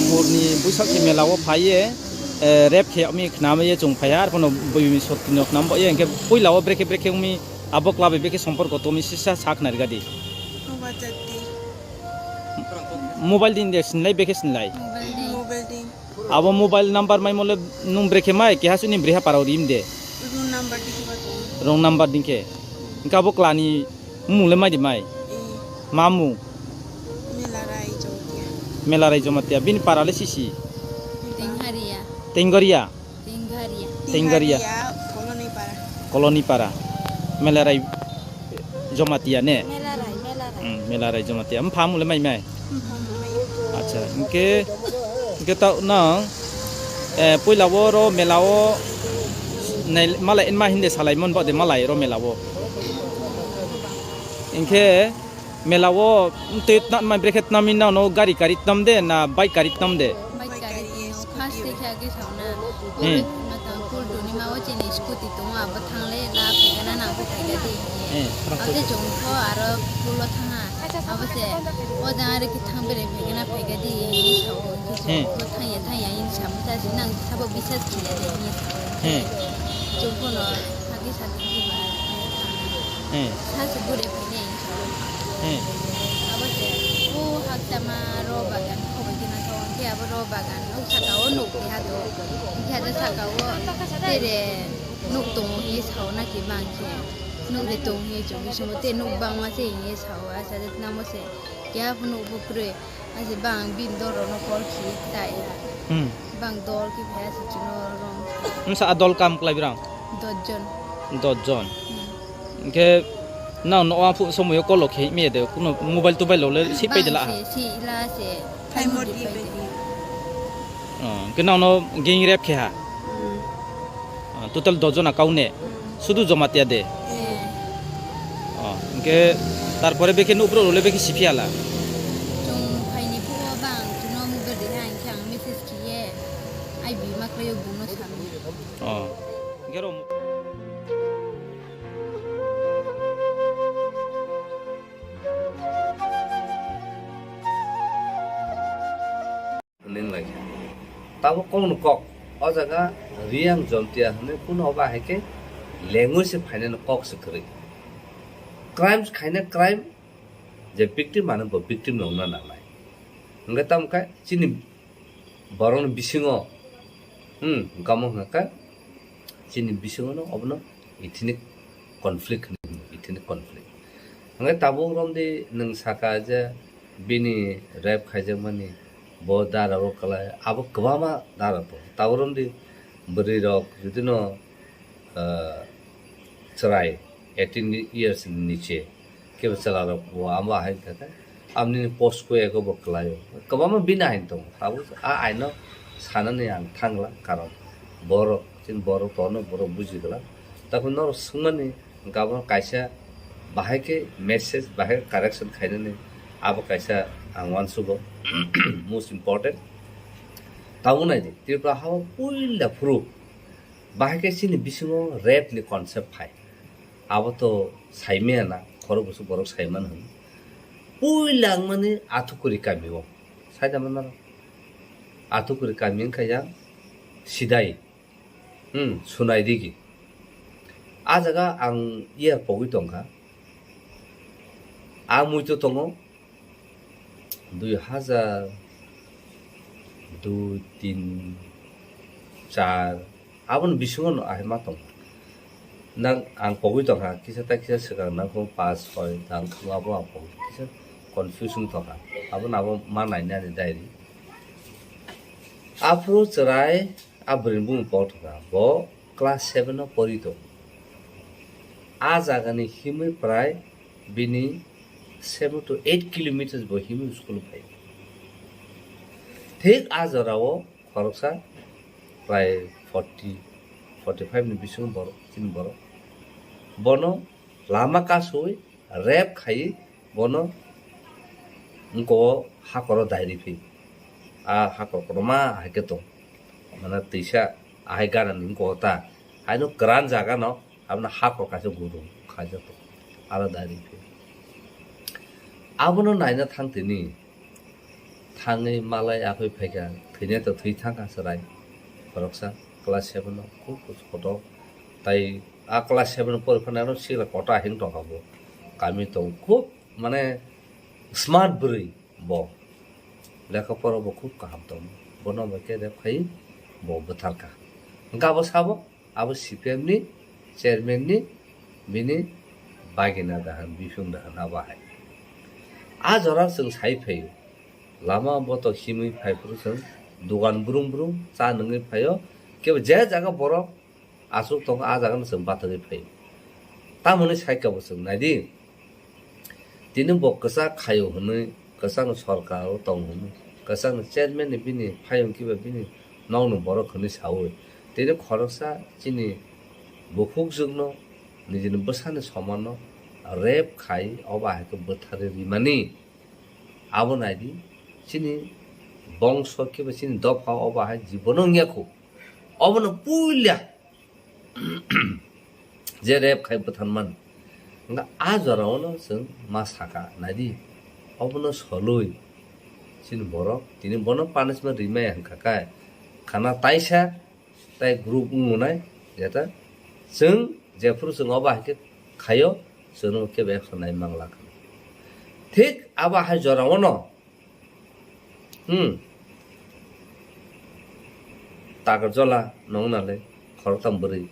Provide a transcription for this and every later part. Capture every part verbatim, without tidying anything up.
Purni buisok khe mela o phaiye, eh, rep khe ami khnamaiye chwng phaiya, arphono buini sotino khnam bo ye, hinkhe puila o brekhe brekhe wngmi abo club bai brekhe somporko tongmi sisa sak narigadi. Mobile din de sinlai brekhe sinlai. Mobile din. Abo mobile number mai mole nung brekhe mai, keha suni breha parao rim de. Wrong number din khe. Hinkhe abo klani mung le mai di mai. Mamu. Melarai Jomatia. Melarai Jomatia. Bini para le sisi. Tengharia. Tenggoria. Tengharia. Tengharia. Tengharia, Koloni para. Koloni para. Melarai Jomatia ne? Melarai, Melarai. Hmm, Melarai Jomatia. Mpha mung le mai mai? Mpha mung mai. Acha, hinkhe, hinkhe ta nang, eh, puila o ro mela o nai, malai enma hinde salai mon ba de malai ro mela o. Hinkhe, mela o twi tna-, mai brekhe tnam ni nang no gari kari tnam de na bike kari tnam de? Bike kari tnam. First tei khe age sauna. Hmm. Matang kul duni ma o chini scooty tongo abo thangle la phaigana na bo phaiga de. Hmm. Ate jong kho aro kul o thanga. Abo se o jang are ki thang bere phaigana phaiga de. Hmm. Thangya thangya in samu ta nang sabo bisas khiya de. Hmm. Jong kho no hagi sa de ba. Hmm. Sa se bure phainai. Hmm. Abo se, o hakchama ro bagan, khobai khe naithok, hinkhe abo ro bagan, o saka o nuk keha do, hinkhe ado saka o tere nuk tongo hinwi sao na ki bang khe, nuk de tongo hinwi chukgwi sumo, tei nuk bangma se hinwi sao, acha de namo se, keha phunuk bo kwrwi, acha bang bini dol rok no call khiye tai ha. Hmm. Bang dol khe phai acha chwngno rong. Wngsa a dol kam kwlai brang? Dos jon. Dos jon. Hmm. Hinkhe nang no aphu somoyo call khe me de kuno mobile tobile lo le si pai de la ha. Bang se, si la se. Thai modi pai de. Oh, hinkhe nang no gang rape khe ha. Hmm. Ah, total dos jona kau ne. Hmm. Sudu Jomatia de. Eh. Oh, hinkhe tarpore bekhe no upro lo le bekhe si phiya la. Chwng phaini phuo bang chwngno mobile de ha hinkhe ang message khiye. Ai bima khlai o bungno sami. Oh. Hinkhe ro Ning lai kha. Tabuk kokno kok. O jaga Reang Jomtia hwnwi kuno oba hai khe language se phainani kok se kwrwi. Crimes khaina crime, je victim ano bo victim no wngna nangnai. Hwnkhe tamo khe chini borokni bisingo, hmm, hwnkhe omo hwnkhe chini bisingo no obono ethnic conflict hwnwi hino, ethnic conflict. Hwnkhe tabuk romdi nwng saka je bini rape khaijakmani, bo dara o kwlai, abo kwbangma dara tongo. Tabuk romdi bwrwi rok judino, ah, chwrai eighteen years ni niche kebo chwla rok bo amo ahai kha khe, amni post ko ego bo kwlai o. Kwbangma bini ain tongo, tabuk a aino sanani ang thangla, karon borok chini borok tono borok buji glak. Takhe norok swngmani Gabon kaisa bahai khe message, bahai khe correction khainani abo kaisa ang uansugo, most important. Tabuk naidi, Tripura hao puila phuru bahai khe chini bisingo rape ni concept phai. Abo to saimaya na, khorok bwswk borok saimano hwn. Puila wngmani Athukuri kami o, saida manaro. Athukuri kami wngkha yang Sidai. Hmm, sunai digi. A jaga ang iya pogwi tongkha. A muitu tongo dui hajar dui, tin, char, aboni bisingo no ahai ma tongkha. Nang ang pogwi tongkha, kisa ta kisa swkang nangkho pas, soi, tang thung abo ang pogwi kisa confuse wng tongkha. Abono abo ma nainani diary. Aphuru chwrai a bwrwini bumung pok thokha, bo class seven o pori tongo. A jagani himwi prai bini seven to eight kilometers bo himwi school phai. Thik a jorao khoroksa prai forty, forty five ni bisingo borok, chini borok. Bono lama kasui rape khai bono wngko hakoro dairi phi. A hakor kotorma hai khe tong. Mana twisa ahai ganani wngko ta. Haino kwran jaga no abono hakor kaisa gurung khaijak tong. Aro dairi phi. Abono naina thang tini. Thangwi malai aphai phaikha, thwinai to thwi thangkha chwrai. Khoroksa class seven o khub kotor. Tai a class seven o pori phano ano sikla kotor ahing tongkha bo. Kami tong khub mane smart bwrwi bo. Lekha pora bo khub kaham tongo. Bono bai khe rep khai bo bwtharkha. Hwnkhe abo sabo, abo C P M ni chairman ni bini bagina dahan, biphung dahan abo hai. A jora chwng sai phaio. Lama boto himwi phai phuru chwng dogan brum brum cha nungwi phaio. Kebo je jaga borok aswk tongo, a jagano chwng batagwi phaio. Tamoni saikha bo chwng naidi. Tini bo kwchak khaio hwnwi, kwchakni sorkar o tong hwnwi, kwchakni chairman ni bini phayung kiba bini nokni borok hwnwi saui. Tini khoroksa chini bukhukjwkno nijini bwsani somanno rape khai obo hai khe bwtharwi rimani. Abo naidi, chini bongso kiba chini dopha obo hai jibono wngya khu. Obono puila je rape khai bwtharmani. Hwnkhe a jorao no chwng ma saka naidi, obono solwi chini borok tini bono punishment rimaya hwnkha khe khana taisa tai group wngmwnai, jeta chwng jephuru chwng obo hai khe khaio, chwngno kebo action nai mangla kha. Thik abo hai jorao no, hmm, Takarjola nong nale khoroktham bwrwi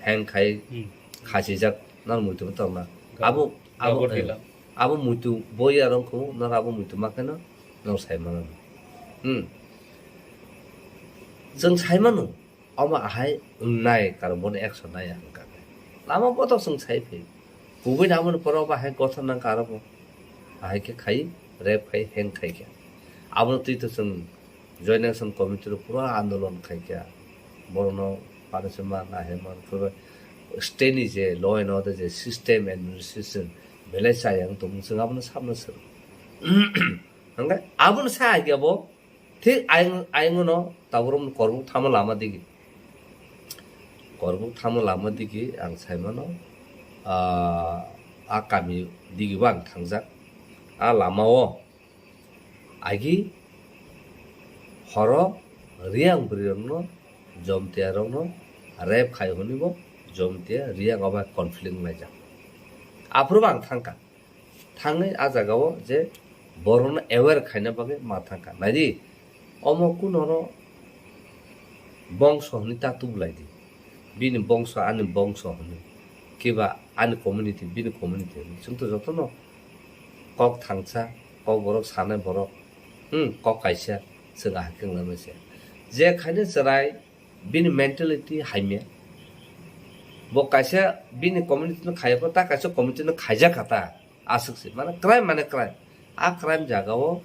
hang khai Hmm. khachijak nang muitu tongna. Gabur- abo, abo, gabur eh, tila. Abo muitu boi arong khu nang abo muitu ma khe no nang sai mano. Hmm. Chwng sai mano. Omo ahai wngnai, karon bono action nai ang kha. Lama botok chwng sai phi. Kubui namoni poro obo hai gothor nang kha aro bo. Ahai khe khai, rape khai, hang khai kha. Abono twi to chwng Joint Action Committee rok pura andolon khai kha. Borokno punishment man, ahai man, pura state ni je law and order je system administration belai chaya wng tongmung chwng abono sabno swrwng. Hwnkhe abono sa hai khe bo Thik ayung, ayung no tabuk rok korbuk thamo lama digi. Korbuk thamo lama digi ang sai mano, ah, a kami digi bo ang thangjak. A lama o agi horo Riyang bwrwi rok no, Jomtia rok no rape khai hwnwi bo Jomtia Riyang o bai conflict wng laijak. Aphuru bo ang thangkha. Thangwi a jagao je borokno aware khaina bagwi ma thangkha. Naidi, omo kunoro bongso hwnwi ta tubulaidi. Bini bongso, ani bongso hwnwi. Kiba ani community, bini community hwnwi. Chwngto jotono kok thangsa, kok borok sanai borok, hmm, kok kaisa chwng ahai khe wngna se. Je khaina chwrai, bini mentality hamya. Bo kaisa bini community no khaiya pho, ta kaisa community no khaijak kha ta. Aswk se, mane crime mane crime. A crime jaga o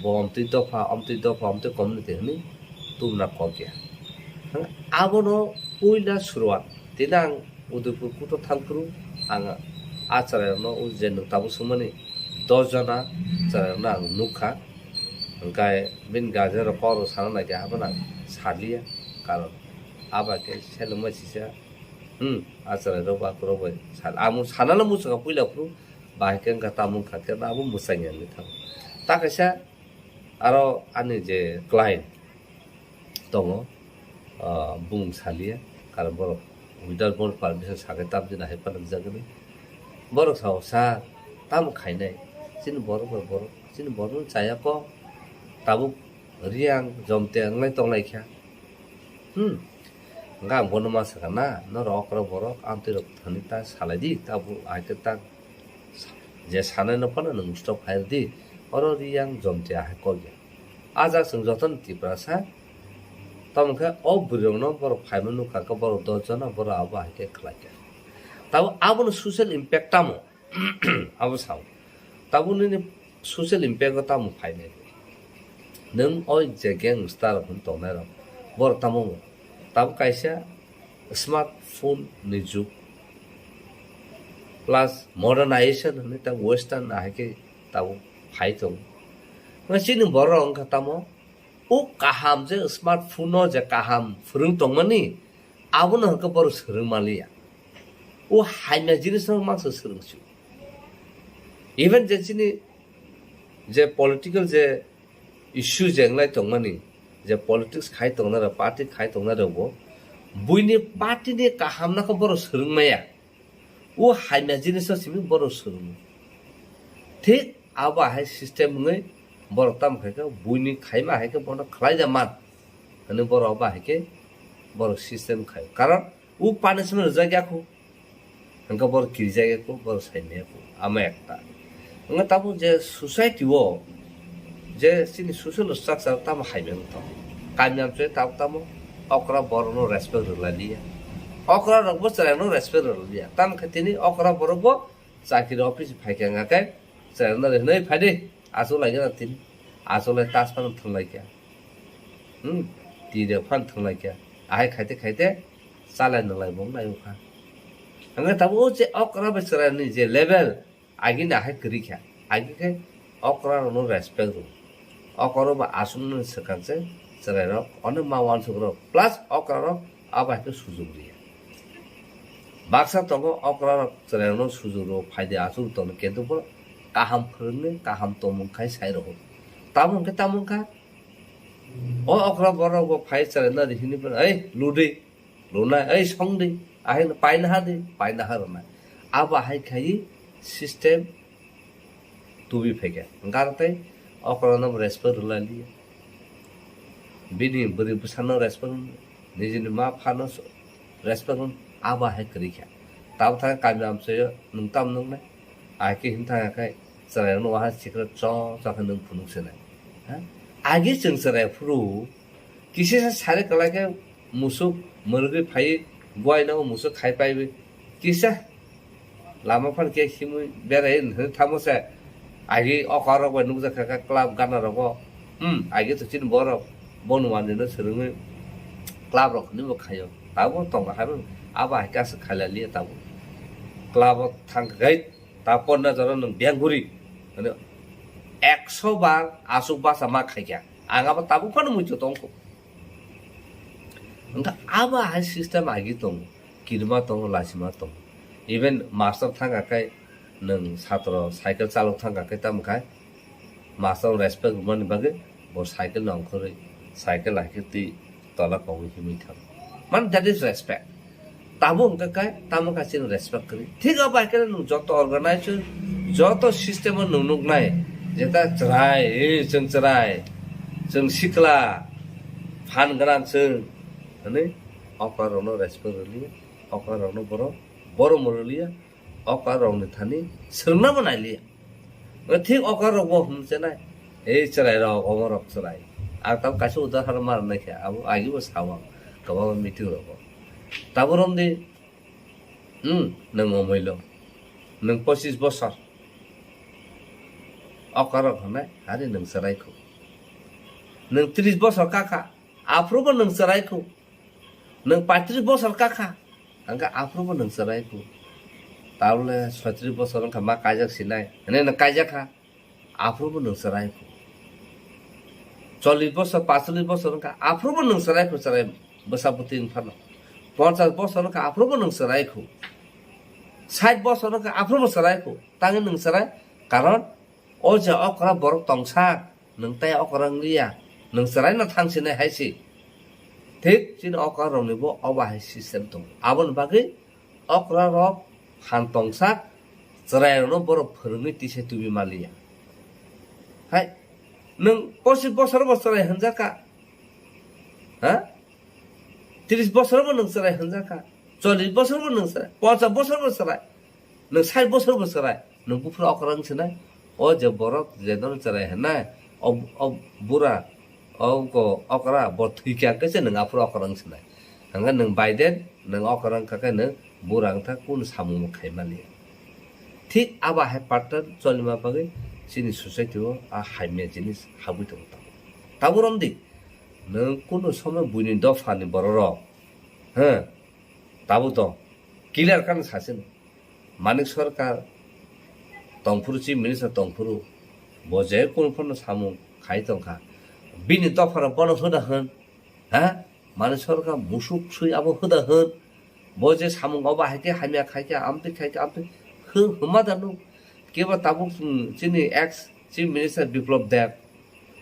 bo omtwi dopha, omtwi dopha, omtwi community hwnwi tubuna kok ya. Abono puila suruat. Tini ang Udaipur kuto thangphuru ang a chwrairokno, o je nwng tabuk swngmani dos jona chwrairokno ang nukha. Hwnkhe bini guardian rok kok rok sana naikhe abono ang saliya, karon abo khe selengma sisa, hmm, a chwrairok ba kwrwk bai sal-, ang sanalo muchungo puila phuru, bahai khe wngkha tamo wngkha khe abo mwchangya wngwi thango. Ta kaisa aro ani je client tongo, ah, bumung saliya, karon borok without board permission sakhe tamjani hai panakjagani. Borok sao, "Sir, tamo khainai? Chini borok bai borok, chini borok no chaya kok, tabuk Riyang Jomtia wnglai tonglai kha." Hmm. Hwnkhe ang bono ma sakha na, "Norok okra borok, amtwi rok thani ta salai di, tabuk hai khe ta je sanai no phano nwng stop khai di, oro Riyang Jomtia hai kok ya." A jak chwng jotono Tiprasa, tamo khe o bwrwi rokno borok phaima nukha khe borok dos jona, borok abo hai khe khlai kha. Tabuk abono social impact tamo? Abo sao. Tabuk nini social impact o tamo phainai? Nwng o je gangster rok hwn tongnai rok, borok tamo tabuk kaisa smartphone ni jug plus modernization hwnwi ta western ahai khe tabuk phai tongo. Chini borok wngkha tamo o kaham je smartphone o je kaham phwrwng tongmani, abono hwnkhe borok swrwng manliya. O hamya jinis no mangsa swrwng sio. Even je chini je political je issue jenglai tongmani, je politics khai tongnai rok, party khai tongnai rok bo buini party ni kaham no khe borok swrwng maya. O hamya jiniso simi borok swrwngo. Thik abo hai system wngwi borok tamo khai khe buini khaima hai khe bono khlai da man. Hwnwi borok abo hai khe borok system khai. Karon o punishment rwjak ya kho. Hwnkhe borok kirijak ya kho, borok sai maya kho. Amo ekta. Hwnkhe tabuk je society o je chini social structure tamo hai maya wng tong. Kami amchoi tabuk tamo okra borokno respect rwlai liya. Okra rokbo chwraino respect rwlai liya. Tamo khe tini okra borokbo chakiri office phai khe wngkha khe chwraino hinwi phai di, achuk lai gana tini. Achuk lai tas phano thwng lai kha. Hmm, twi rok phano thwng lai kha. Ahai khaite khaite chalai nang lai bo wng lai wngkha. Hwnkhe tabuk o je okra bai chwraini je level, agini ahai kwrwi kha. Agi khe okra rokno respect rw. Okra rok ba aswkno swkang se chwrai rok, onek ma uansuk rok, plus okra rok abo hai khe sujuk rw ya. Baksa tongo okra rok chwrai rokno sujuk rw, phai di aswk tongno, kintu bo kaham phwrwngwi kaham tongmung khai sai rw. Tamo hwnkhe tamo wngkha, o okra borok bo phai chwraino ri hwnwi phano, "Ei, lu di, lunai, ei, song di, ahai no paina ha di, paina ha rwnai." Abo hai khai system tubi phaikha. Hwnkhe aro tei okra no respect rwlai liya. Bini bwrwi bwsano respect rw, nijini ma phano respect rw, abo hai kwrwi kha. Tabuk thang kami amchaio nwng tam nwngnai? Ahai khe hwn thang khe chwrairokno waha sikra cho cho khe nwng phunuk se nai. Ha? Agi chwng chwrai phuru kisa sa sari kwlai khe musuk mwrwgwi phaiwi buai no musuk khai paiwi kisa lama phano khe himwi berai hwnwi thangmo se. Agi okra rok bai nukjak kha khe club gana rogo. Hmm, agi to chini borok bono manwi no swrwngwi club rok hwnwi bo khaio. Tabuk tongo hai abo hai khe aswk khailaliya tabuk. Club o thang khe ta ponna jora nwng beng guri, mane, ekso bar aswk basa ma khaikha. Ang abo tabuk phano muitu tongkho. Hwnkhe abo hai system agi tongo, kirima tongo, lasima tongo. Even master thangkha khe nwng satro cycle chalok thangkha khe tamo khai master respect rwmani bagwi bo cycle no ongkhorwi cycle hai khe twi tola kogwi himwi thango. Man, that is respect. Tabuk hwnkhe kai tamo kha chini respect kwrwi. Thik abo hai khe nwng joto organize, joto system o nwng nuknai, jeta chwrai, eh, chwng chwrai, chwng sikla, phan gwnang chwng, hwnwi okra rokno respect rwliya, okra rokno borok borom rwliya, okra rokni thani swrwngna bo nailiya. Thik okra rok bo hwn chenai, ei chwrai rok, omo rok chwrai. Ang tabuk kaisa udahoron ma rwnai khe, abo agi bo sao ang kwbangma meeting rogo. Tabuk romdi, hmm, nwng omoilo, nwng pochis bosor okra rok hwnai, hari nwng chwrai khu. Nwng tris bosor kakha, aphuru bo nwng chwrai khu. Nwng paitris bosor kakha, hwnkhe aphuru bo nwng chwrai khu. Tabole soitris bosor wngkha ma kaijak sinai, hwnwi nwng kaijak kha, aphuru bo nwng chwrai khu. Chollis bosor, pachchollis bosor wngkha, aphuru bo nwng chwrai khu, chwrai bwsa bwtwi wng phano. Ponchas bosor wngkha, aphuru bo nwng chwrai khu. Sait bosor wngkha, aphuru bo chwrai khu. Tangwi nwng chwrai, karon o je okra borok tongsa, nwng tai okra wng liya, nwng chwraino thang sinai hai se. Thik chini okra rokni bo obo hai system tongo. Aboni bagwi okra rok phan tongsa chwrai rokno borok phwrwngwi tisa tubi maliya. Hai, nwng pochis bosor bo chwrai hwnjak kha, ha? Tris bosor bo nwng chwrai hwnjak kha, chollis bosor bo nwng chwrai, ponchas bosor bo chwrai. Nwng sait bosor bo chwrai, nwng buphuru okra wng sinai. O je borok je nono chwrai hwnai, o, o bura, o wngko okra, bo thwi kha khe se nwng aphuru okra wng sinai. Hwnkhe nwng Biden, nwng okra wng kha khe nwng bura wng thak, kunu samung bo khai maliya. Thik abo hai pattern cholima bagwi chini society o a hamya jinis habwi tongo tabuk. Tabuk romdi, nwng kunu somoi buini dophani bororok, he, tabuk to clear khan sasino. Manik Sarkar tongphuru, Chief Minister tongphuru, bo je kunu phano samung khai tongkha. Bini dopharok bono hoda hwn, ha? Manik Sarkar musuk sui abo hoda hwn. Bo je samung obo hai khe hamya khai khe, amtwi khai khe, amtwi hwn-, hwnma da nuk. Kebo tabuk, hmm, chini ex Chief Minister Biplab Deb,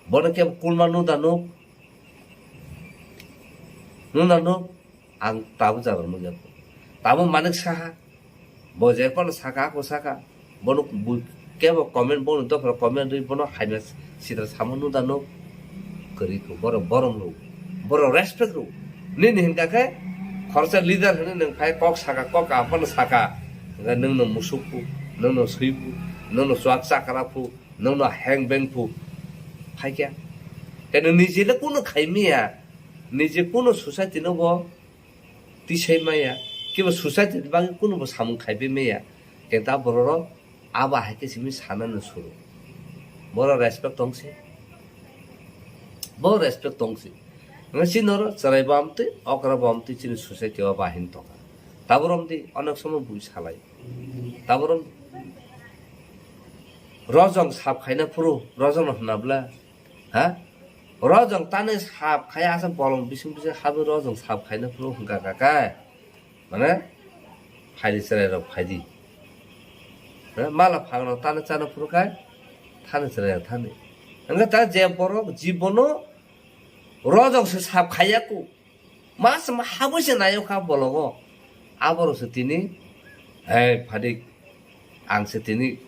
Bono kebo kulma nuda nuk. Nuda nuk. Ang tabuk jara nukya. Tabuk Manik Saha. Bo je kono saka, ako saka. Bono bu-, kebo comment, bono dophra comment ri, bono haina sitra samo nuda nuk. Kwrwi kho, boro borom rw. Boro respect rw. Nini hinkha khe khoroksa leader hwnwi nwng phai kok saka, kok kaham phano saka. Hwnkhe nwng no musuk phu, nwng no swi phu, nwng no chuak chakra phu, nwng no heng beng phu. Phaikya. Khe nwng nije le kunu khai maya. Nije kunu society no bo tisai maya, kiba society ni bagwi kunubo samung khaibai maya, kenta bororok abo hai khe simi sanani suru. Boro respect tongsi, bo respect tongsi. Nga chini oro chwrai bo amtwi, okra bo amtwi chini society o bahai tongkha. Taboro amtwi onek somo bui salai. Taboro rojong sap khaina phuru, rojong no hwnna bwle, ha? Rojong tani sap khai asa bolong bising bising habi rojong sap khaina phuru hwnkha kha khe. Mane, phaidi chwrai rok phaidi. Ha? Mala phang rok tani chana phuru khai, thani chwrai rok thani. Hwnkhe ta je borok jibono rojong se sap khaiya ku. Mas ma habwi se naiyo kha bologo. Aborok se tini, "Hei phadik, ang se tini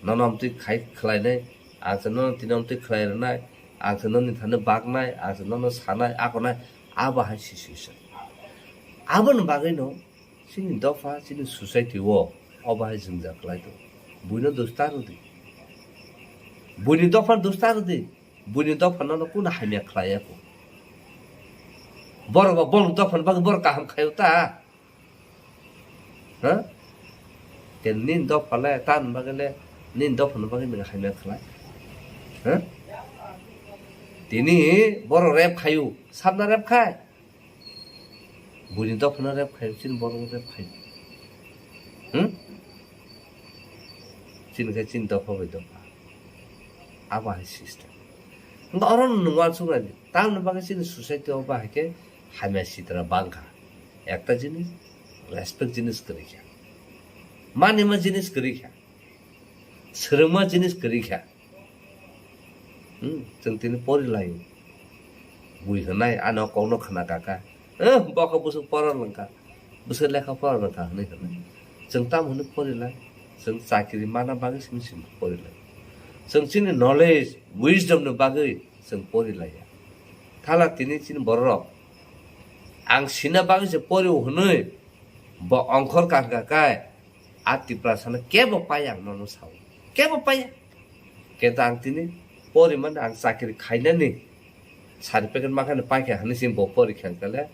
nono amtwi khai khlainai, ang se nono tini amtwi khlai rwnai, ang se noni thani baknai, ang se nono sanai, akonai," abo hai si si se. Aboni bagwino chini dopha, chini society o obo hai jwngjal kwlai tongo. Buino dos ta rwdi. Buini dopha dos ta rwdi. Buini dopha nono kunu hamya khlai ya kho. Borok bo borok dopha ni bagwi borok kaham khaio ta. Ha? Ke nini dopha le, tan bagwi le, nini dopha ni bagwi nini hamya khlai. Ha? Tini borok rep khaio, sabna rep khai. Buini dopha no rep khai, chini borok no rep khai. Hmm? Chini khe chini dopha bai dopha. Abo hai system. Hwnkhe oro no nwng uansuk nai di. Tamoni bagwi chini society o bahai khe hamya sitra bangkha. Ekta jinis, respect jinis kwrwi kha. Manima jinis kwrwi kha. Swrwngma jinis kwrwi kha. Hmm, chwng tini pori laio. Bui hwnai, ano kokno khna kaka. Eh, bokha bwswk pora lwngkha. Bwswk lekha pora lwngkha hwnwi hwnai. Chwng tamo hwnwi pori lai? Chwng chakri mana bagwi simi simi pori lai. Chwng chini knowledge, wisdom ni bagwi chwng pori laiya. Thala tini chini bororok ang sina bagwi se pori hwnwi bo ongkhor kangka kai. A Tiprasano kebo pai ang nono sao. Kebo pai. Kenta ang tini pori mani ang chakri khainani certificate makhani paikha hwnwi se bo pori kha kale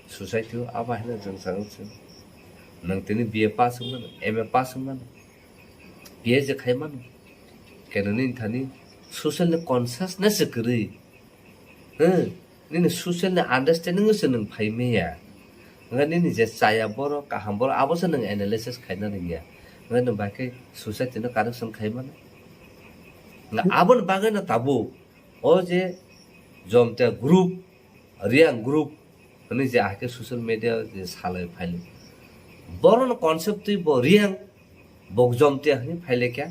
society o abo haino jwng chang se. Nwng tini B A pass wng mano, M A pass wng mano, P H D khai mano. Keno nini thani social ni consciousness se kwrwi. Hmm. Nini social ni understanding se nwng phai maya. Nga nini je chaya borok, kaham borok, abo se nwng analysis khaina rwngya. Nga nwng bai khe society no correction khai mano. Nga aboni bagwi no tabuk o je Jomtia group, Reang group hwnwi je ahai khe social media je salai phai. Borok no concept twi bo Reang, bo Jomtia hwnwi phai lai kha.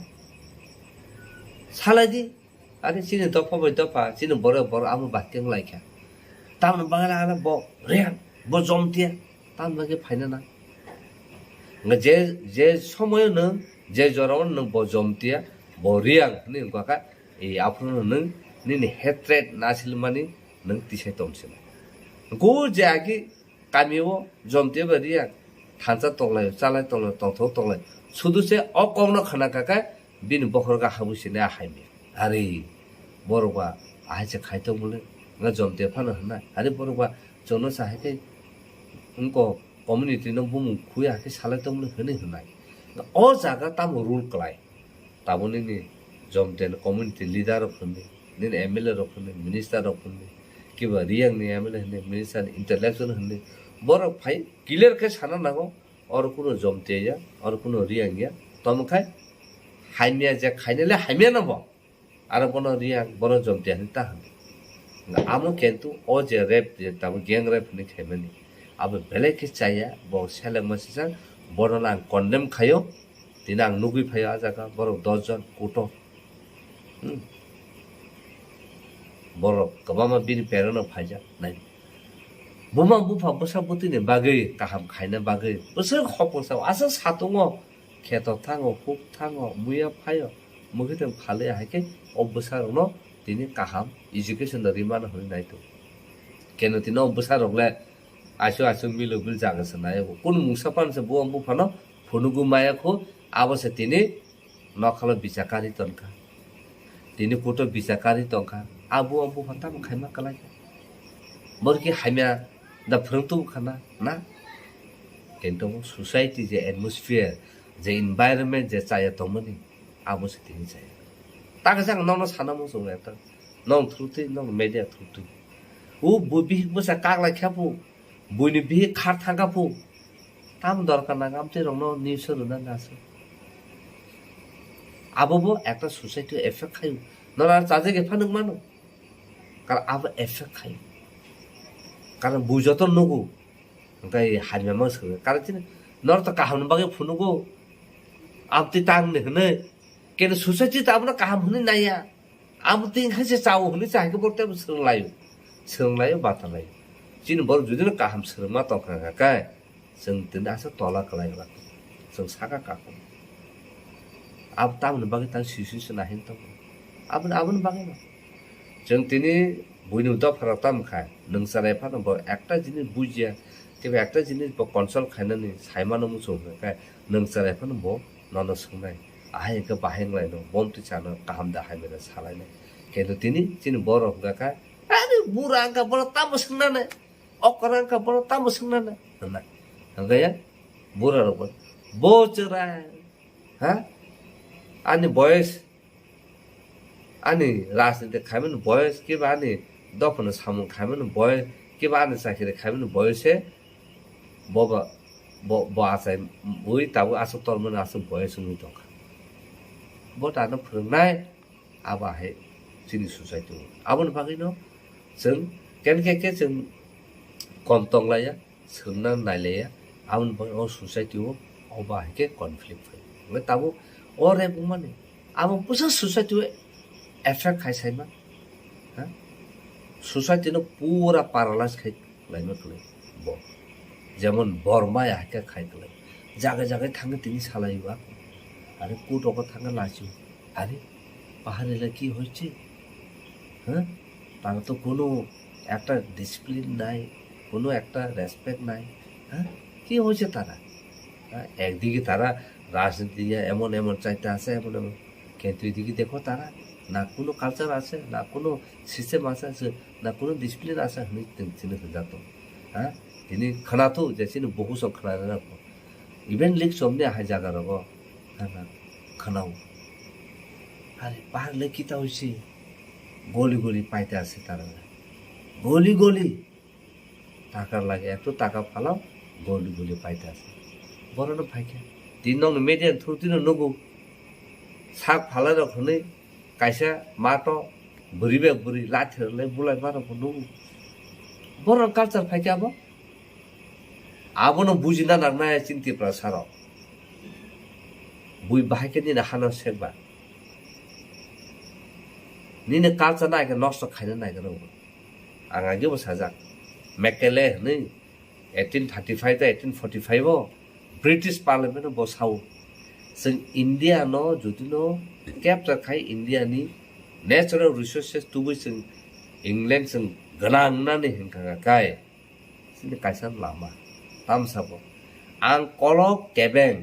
Salai di. Ani chini dopha bai dopha, chini borok bai borok abo bai teng lai kha. Tamoni bagwi le ano bo Reang, bo Jomtia, tamoni bagwi phaina na. Nga je, je somoyo nwng, je jorao nwng bo Jomtia, bo Reang hwnwi wngkha kha, e, aphuru nwng nini hatred nasilmani nwng tisai tong sina. Go je agi Kami o Jomtia bai Reang thansa tonglaio, chalai tonglaio, tongthok tonglaio. Sudu se o kokno khna kha khe bini bokhorok habwi sinai a hai maya. Ari borok ba ahai se khai tong bole, nga Jomtia phano hwnna. Ari borok ba chwngno sa hai khe wngko community no bumung khui hai khe salai tong bole hwnwi hwnai. O jaga tamo rule klai? Tabuk nini Jomtia ni community leader rok hwnwi, nini M L A rok hwnwi, minister rok hwnwi, kiba Reang ni M L A hwnwi, minister ni intellectual hwnwi, borok phai clear khe sana nango, oro kuno Jomtia ya, oro kuno Reang ya, tamo khai hamya je khainai le hamya no bo, aro bono Reang, bono Jomtia hwnwi ta hwnwi. Amo kintu o je rape, je tabuk gang rape hwnwi khaimani, abo belai khe chaya, bo selengma sijak, bono ang condemn khaio. Tini ang nugwi phaio ah jaga borok dos jon kuto. Hmm. Borok kwbangma bini parent rok phaijak nai. Buma bupha bwsa bwtwini bagwi kaham khaina bagwi bwswk hopung sao, aswk satungo kheto thango, huk thango, muya phaio, mwkhwtwng phalwi hai khe o bwsa rokno tini kaham education da rwmano hwnwi nai tongo. Keno tini o bwsa rok le aisu aisu milo bil jaga se nai bo. Kunu mungsa pan se bo buphano phunugu maya khu, abo se tini nokhalo bichakari tongkha. Tini kuto bichakari tongkha. Abo bupha tamo khaima kwlai kha. Bor ki hamya da phwrwng tubu khana na? Kintu society je atmosphere, je environment je chaya tongmani, abo se tini chaya. Takjak nono sana muchung ekta. Nong through twi, nong media through twi. U bu bihik bwsa kaglai kha pu. Buini bihik khar thangkha pu. Tam dorkar nang amtwi rokno news o rwna nasu. Abo bo ekta society o effect khaio. Nora chajak epha nuk mano. Kar abo effect khaio. Karon bui joto nugo. Hwnkhe hamya mang swkang. Karon chini nor to kaham ni bagwi phunugo. Amtwi tang ni hwnwi. Keno society to abono kaham hwnwi naiya. Abo twi hai se chao hwnwi chai khe borok tei swrwng laio. Swrwng laio, bata laio. Chini borok judino kaham swrwngma tongkha kha khe, chwng tini aswk tola kwlai wla. Chwng saka kakung. Abo tamoni bagwi tang sui sui se nahin tongo. Aboni, aboni bagwi no. Chwng tini buini dopha rok tamo khai, nwng chwrai phano bo ekta jinis bujia, tei ekta jinis bo consult khainani saimano muchung hwnkhe, nwng chwrai phano bo nono swngnai. Ahai hwnkhe bahai wnglaino, bomtwi chano kaham da hamya da salainai. Khe tini chini borok hwnkha kha, "Ani bura wngkha, bono tamo swngnani? Okra wngkha, bono tamo swngnani?" Hwnna. Hwnkhe ya, bura rok bo, "Bo chwrai, ha? Ani boyes, ani rajniti khaimani boyes, kiba ani dophano samung khaimani boyes, kiba ani chakiri khaimani boyes se, bo ba, bo, bo achai ui tabuk aswk tormani aswk boyes wngwi tongkha." Bo tano phwrwngnai, abo hai chini society o. Aboni bagwino chwng kenkhe khe chwng kom tonglaiya, swngna nailaiya, aboni bagwi o society o obo hai khe conflict phai. Hwnkhe tabuk o rep wngmani abo bwsa society o effect khai saima, ha? Society no pura paralyze khai laima kwlai bo. Jemon Borma ya hai khe khai kwlai. Jaga jaga thangwi tini salai ba. Are court o thangwi lachi. Are, পাহাড়ে এলা কি হয়েছে? হ্যাঁ? তারা তো কোনো একটা ডিসিপ্লিন নাই, কোনো একটা রেসপেক্ট নাই। হ্যাঁ? কি হয়েছে তারা? হ্যাঁ? একদিকে তারা রাজনীতি নিয়ে এমন এমন চাইতে আছে, এমন এমন। কিন্তু এদিকে দেখো তারা, না কোনো কালচার আছে, না কোনো সিস্টেম আছে, আছে, না কোনো ডিসিপ্লিন আছে, হনি চিনি হয়ে যেত। হ্যাঁ? তিনি খানাতো যে চিনি বহু সব খানা রাখো। Even lik chomni hai jaga rogo khana khanao. Are bahar le kita hoise goli goli paita ase tara. Goli goli. Takar lage eto taka phalao goli goli paita ase. Borono phaikha. Tin nokni media through tino nugo. Sak phalai rok hwnwi kaisa mato bwrwi bai bwrwi lathi rwlai bulai ma rok bo nugo. Borok culture phaikha abo. Abono bujina nangnai chini Tiprasa rok. Bui bahai khe nini hano sekba. Nini culture no hai khe nosto khaina naigra bo. Ang age bo sajak. Mekele hwnwi eighteen thirty-five ta eighteen forty-five o British Parliament o bo sao. Chwng India no jodi no capture khai India ni natural resources tubui chwng England chwng gwnang nani hinkha kai. Chini kaisa lama. Tamsa bo. Ang kolok kebeng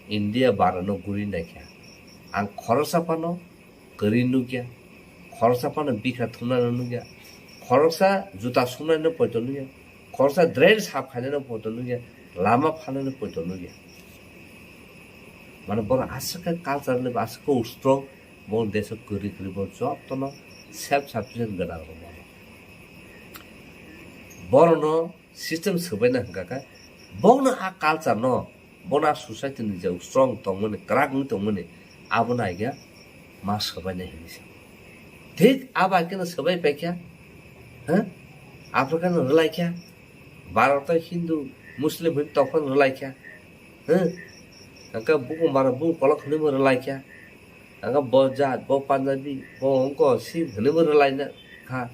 India barano guri naikha. Ang khoroksa phano kwrwi nukya. Khoroksa phano bikha thumnano nukya. Khoroksa juta sumnaino poito nukya. Khoroksa drain sap khainano poito nukya. Lama phanano poito nukya. Mane borok aswk khe culture le aswk khe strong. Bo deso kwrwi kwrwi bo jotono self sufficient gwnang rok mano. Borokno system swbaina hwnkha khe, bono a culture no, bono a society ni je strong tongmani, kwrak wngwi tongmani, abono aigya ma swbaina hinwi sa. Thik abo hai kheno swbai paikha, ha? Africa no rwlaikha, Bharat o Hindu, Muslim hwnwi tongphano rwlaikha, ha? Hwnkhe buku mara buku kolok hwnwi bo rwlaikha. Ang bo jat, bo Punjabi, bo wngko sin hwnwi bo rwlaina kha.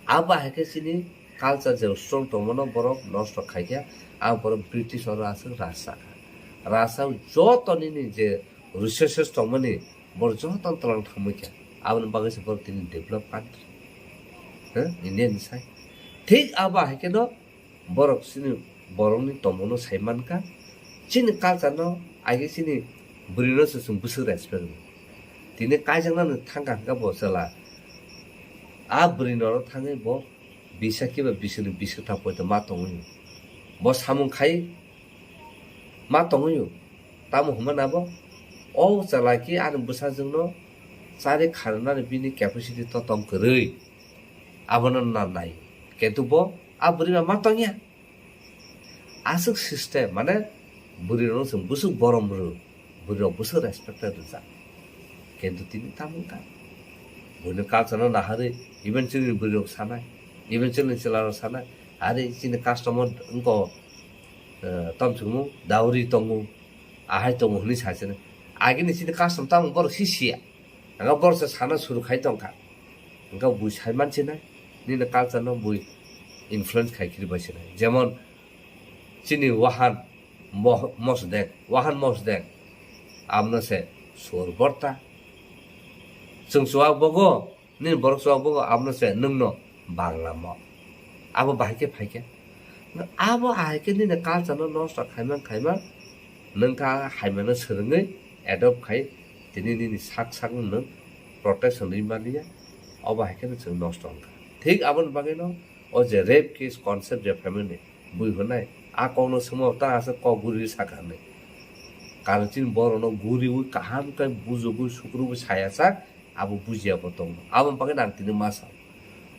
Abo hai khe chini culture je strong tongmano borok nosto khaikha, ang borok British oro aswk rasa kha. Rasa joto nini je resources tongmani borok joto tlang thangwi kha. Aboni bagwi se borok tini develop country, ha, India ni sai. Thik abo hai kheno borok chini borokni tongmungno sai mankha. Chini culture no, age chini bwrwino se chwng bwswk respect rw. Tini kaijaknani thangkha hwnkha bo chwla. A bwrwino oro thangwi bo bisa kiba biswkni biswk tha poito ma tongwi. Bo samung khai ma tongwi. Tamo hwnmana bo o chwla ki ani bwsajwkno chari kharwnani bini capacity to tong kwrwi. Abono na nai. Kintu bo a bwrwi ma ma tongya. Aswk system, mane bwrwi rok chwng bwswk borom rw, bwrwi rok bwswk respect rwjak. Kintu tini tamo wngkha. Buini culture no naharwi, even chini bwrwi rok sanai, even chini chwla rok sanai, are chini custom o wngko, eh, tamo chwngmo dowry tongo, ahai tongo hwnwi sa chini. Agini chini custom tamo borok si siya. Hwnka borok se sana suru khai tongkha. Hwnka bui sai mansinai, nini culture no bui influence khai khiri bai sinai. Jemon chini Wahan Moh-, Mosdek, Wahan Mosdek, abono se sur borta. Chwng chuwak bogo, nini borok chuwak bogo, abono se nwngno Bangla mo. Abo bahai khe phai khe. Abo ahai khe nini culture no nosto khaimang khaimang, nwng kha haimano swrwngwi adopt khai, tini nini sak sak nwng protection rwi maliya, obo hai kheno chwng nosto wngkha. Thik aboni bagwino o je rape case concept je phaimani bui hwnai, a kokno swngma ta aswk kok guri sakha hwnwi. Karon chini borokno guriwi kaham khe bujugwi sukrubwi saya sak, abo bujiya bo tongo. Aboni bagwino ang tini ma sao.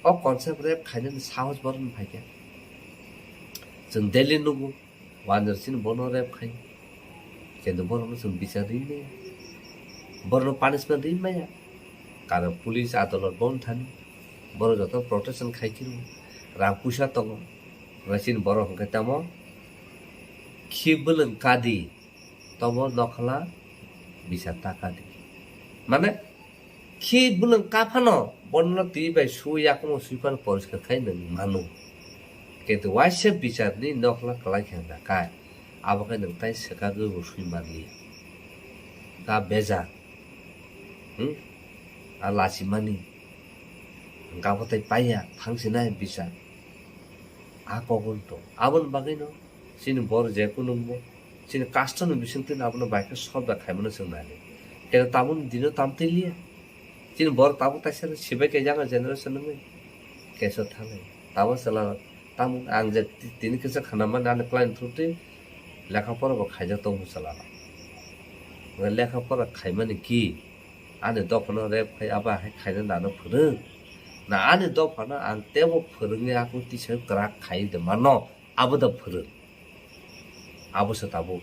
O concept rape khainani sahos borokni phaikha. Chwng daily nugo, wanjwk chini bono rape khai. Kintu borokno chwng bichar rwi maya. Borokno punishment rwi maya. Karon police adolot bono thani. Borok joto protection khai khiro. Rang puisa tongo. Chini borok hwnkhe tamo khi bwlwng kadi. Tobo nokhla bisa taka di. Mane, khi bwlwng kaphano, bono twi bai su yakumo sui phano poriskar khai nwng mano. Kintu waisa bicharni nokhla kwlai khe hwnka kai, abo khe nwng tai swkagwi bo sui manliya. Ka bejak, hmm? A lachimani, hwnka bo tai paiya, thangsinai bichar. A kokno tong. Aboni bagwino, chini bor je kunungbo, chini custom ni bisingtwi abono bai khe solve da khaimano chwng nai. Khe tabukni dino tam twi liya. Chini bor tabuk taisa sibai khe younger generation wngwi. Keso thanai. Tabo chwla tamo ang je ti-, tini kisa khana mani ani client through twi lekha pora bo khaijak tongo chwla. Lekha pora khaimani ki? Ani dophano rape khai abo hai khaina nano phwrwng. Na ani dophano ang tebo phwrwngwi ako tisa kwrak khai de mano, abo da phwrwng. Abo se tabuk,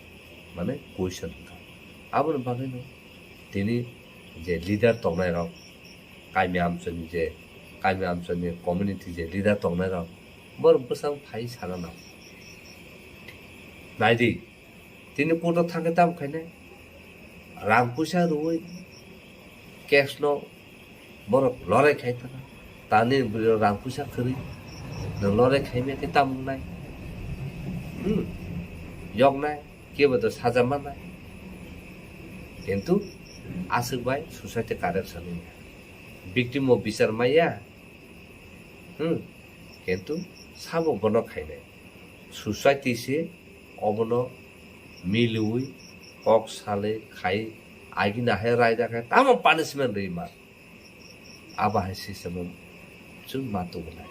mane, question wngkha. Aboni bagwino tini je leader tongnai rok, kami amchoni je, kami amchoni community je leader tongnai rok, borok bwsang phai sana nango. Naidi, tini court o thangkhe tamo khainai? Rang puisa rwui case no borok lorai khai thangkha. Tani bwrwi rang puisa khwrwi nwng lorai khai maya khe tamo wngnai? Hmm. Yoknai, kebo to saja mannai. Kintu aswk bai society corruption wngya. Victim o bichar maya. Hmm. Kintu sabo bono khainai. Society se obono miliwi kok salwi khai agini hai raida khai tamo punishment rwi ma. Abo hai system o chwng ma tubunai.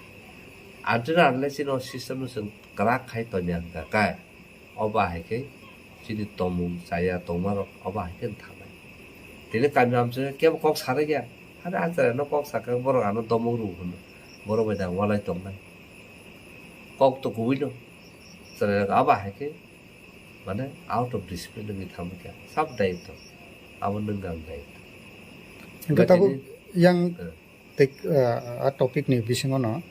Until unless chini o system no chwng kwrak khai tongya hwnkha khe, obo hai khe chini tongmung chaya tongma rok obo hai khe thangnai. Tini kami amchai kebo kok sarai ya. Hare achara no kok sakha borok ano domok rw hwno. Borok bai da walai tongnai. Kok to kubui no. Chwrai rok abo hai khe mane out of discipline wngwi thangwi kha. Sab daitw. Abo nwng ang daitw. Hwnkhe tabuk yang tei, ah, a topic ni bisingo no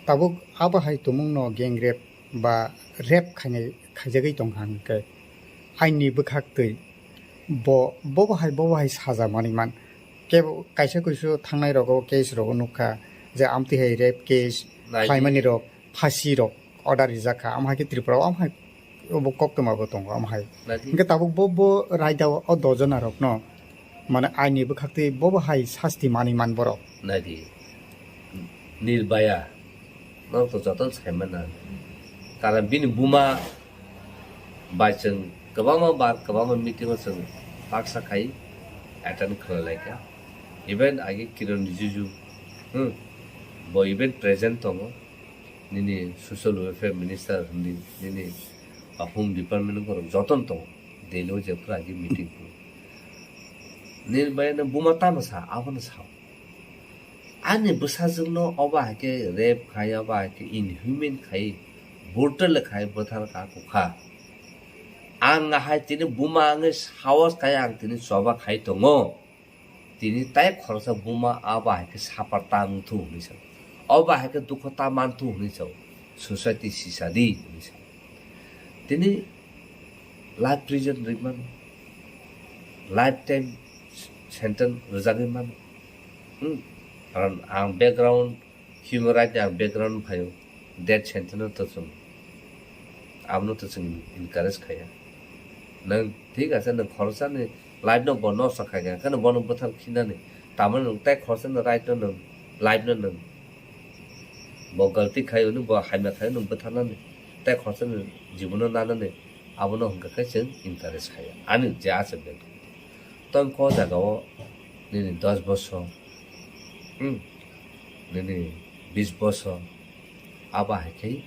tabuk abo hai tumung no gang rape ba rape khainai khaijagwi tongkha hwnkhe ain ni bwkhak twi Bo, bobo hai, bobo hai saja manwi man. Kebo kaisa kuisu thangnai rogo case rogo nukha je amtwi hai rape case Nai. Khlaimani rok, phasi rok order rijak kha. Am hai khe Tripura o am hai obo koktwma bo tongo am hai. Nai di. Hingke tabuk bo, bo raida o dojona rok no mane aini bwkhaktwi bobo hai sasti manwi man borok. Nai di. Nirbhaya. Norok to jotono sai mano. Karon bini buma bai chwng kwbangma bar, kwbangma meeting o chwng baksa khai attend khlai lai kha. Even age Kiran Rijiju, hmm, bo even present tongo. Nini social welfare minister hindi, nini, ah, home department ni borok jotono tongo. Delhi o jephru age meeting khlai. Nirbhaya no buma tamo sa, abono sao. Ani bwsajwkno obo hai khe rape khai, obo hai khe inhuman khai, brutal khai bwthar kha kukha. Ang hai tini buma wngwi sahos khai ang tini choba khai tongo. Tini tai khoroksa buma abo hai khe suffer ta wng thu hwnwi sao. Obo hai khe dukho ta man thu hwnwi sao. Society sisa di hwnwi sao. Tini life prison rwi mano. Lifetime sentence rwjagwi mano. Hmm. Karon ang background, human right ni ang background phaio. Death sentence no to chwng, abono to chwng encourage khaiya. Nwng thik ase, nwng khoroksa ni life no bo nosto khaikha, hwnkhe no bono bwthar khinani. Tamoni nwng tai khoroksa ni right no nwng, life no nwng, bo galti khai hwnwi, bo hamya khai hwnwi nwng bwtharnani, tai khoroksa ni jibono nanani, abono hwnkha khe chwng encourage khaiya. Ani je ase bel. Tong ko jaga o nini dos bosor, hmm, nini bis bosor, abo hai khe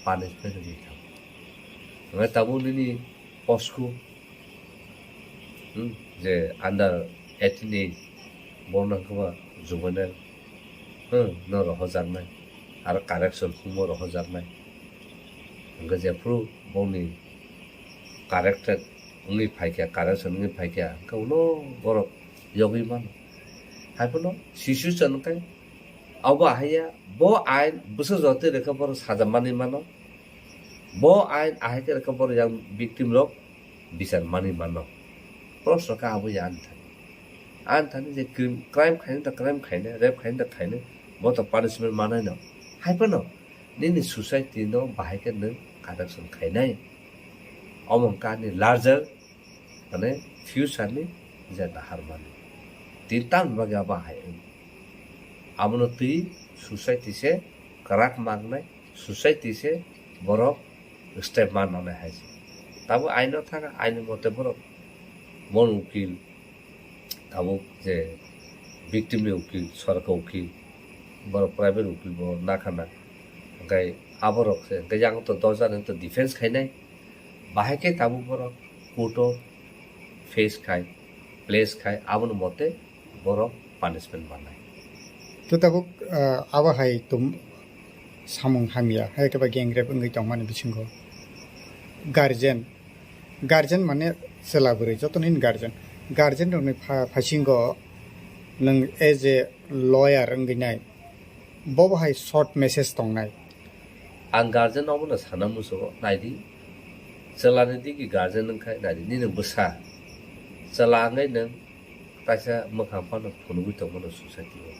punishment rwgwi thango. Hwnkhai tabuk nini posku, hmm, je under eighteen age, bono hwnkhe ba juvenile, hmm, no rohojaknai, aro correction humo rohojaknai. Hwnkhe jephru bongni corrected wngwi phaikha, correction wngwi phaikha, hwnkhe ulo borok yogwi mano. Haiphano situation wngkhe abo ahaiya, bo ain bwswk jotwi rwkhe borok saja manwi mano, bo ain ahai khe rwkhe borok yang victim rok bichar manwi mano. Proshno khe abo ya ani thani. Ani thani je crime, crime khainai da crime khainai, rape khainai da khainai, bo to punishment manai no. Haiphano nini society no bahai khe nwng correction khainai. Omo wngkha ani larger, mane, future ni je nahar mani. Tini tamni bagwi abo hai wng. Abono twi society se kwrak mangnai, society se borok step man manai hai se. Tabuk aino thang, aini mote borok bon ukil, tabuk je victim ni ukil, sorkar ukil, borok private ukil bo nakhana. Hwnkhe aborok se, hwnkhe yang to dosa ni to defense khainai. Bahai khe tabuk borok court o face khai, place khai, aboni mote borok punishment manai. To tabuk, ah, abo hai tum samung hamya, hai khe ba gang rape wngwi tongmani bisingo guardian, guardian mane chwla bwrwi, joto nini guardian, guardian rokni pha-, phasingo nwng as a lawyer wngwi nai, bobo hai short message tongnai. Ang guardian obono sana muchungo, naidi, chwlani digi guardian wngkha, naidi, nini bwsa chwla wngwi nwng kaisa mwkhang phano phunugwi tongmano society o.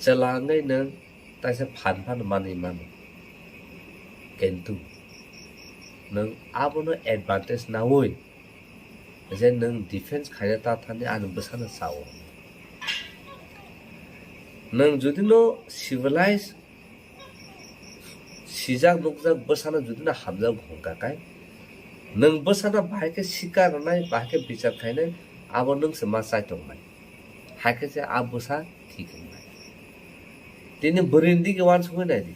Chwla wngwi nwng kaisa phan phano manwi mano. Kintu nwng abono advantage naui je nwng defense khaina ta thani ani bwsano sao. Nwng jodi no civilized sijak nukjak bwsano jodi no hamjak hwnkha khe, nwng bwsano bahai khe sikar rwnai, bahai khe bichar khainai, abo nwng se ma chai tongnai. Hai khe se a bwsa thik wngnai. Tini bwrwi ni digi uansugwi nai di.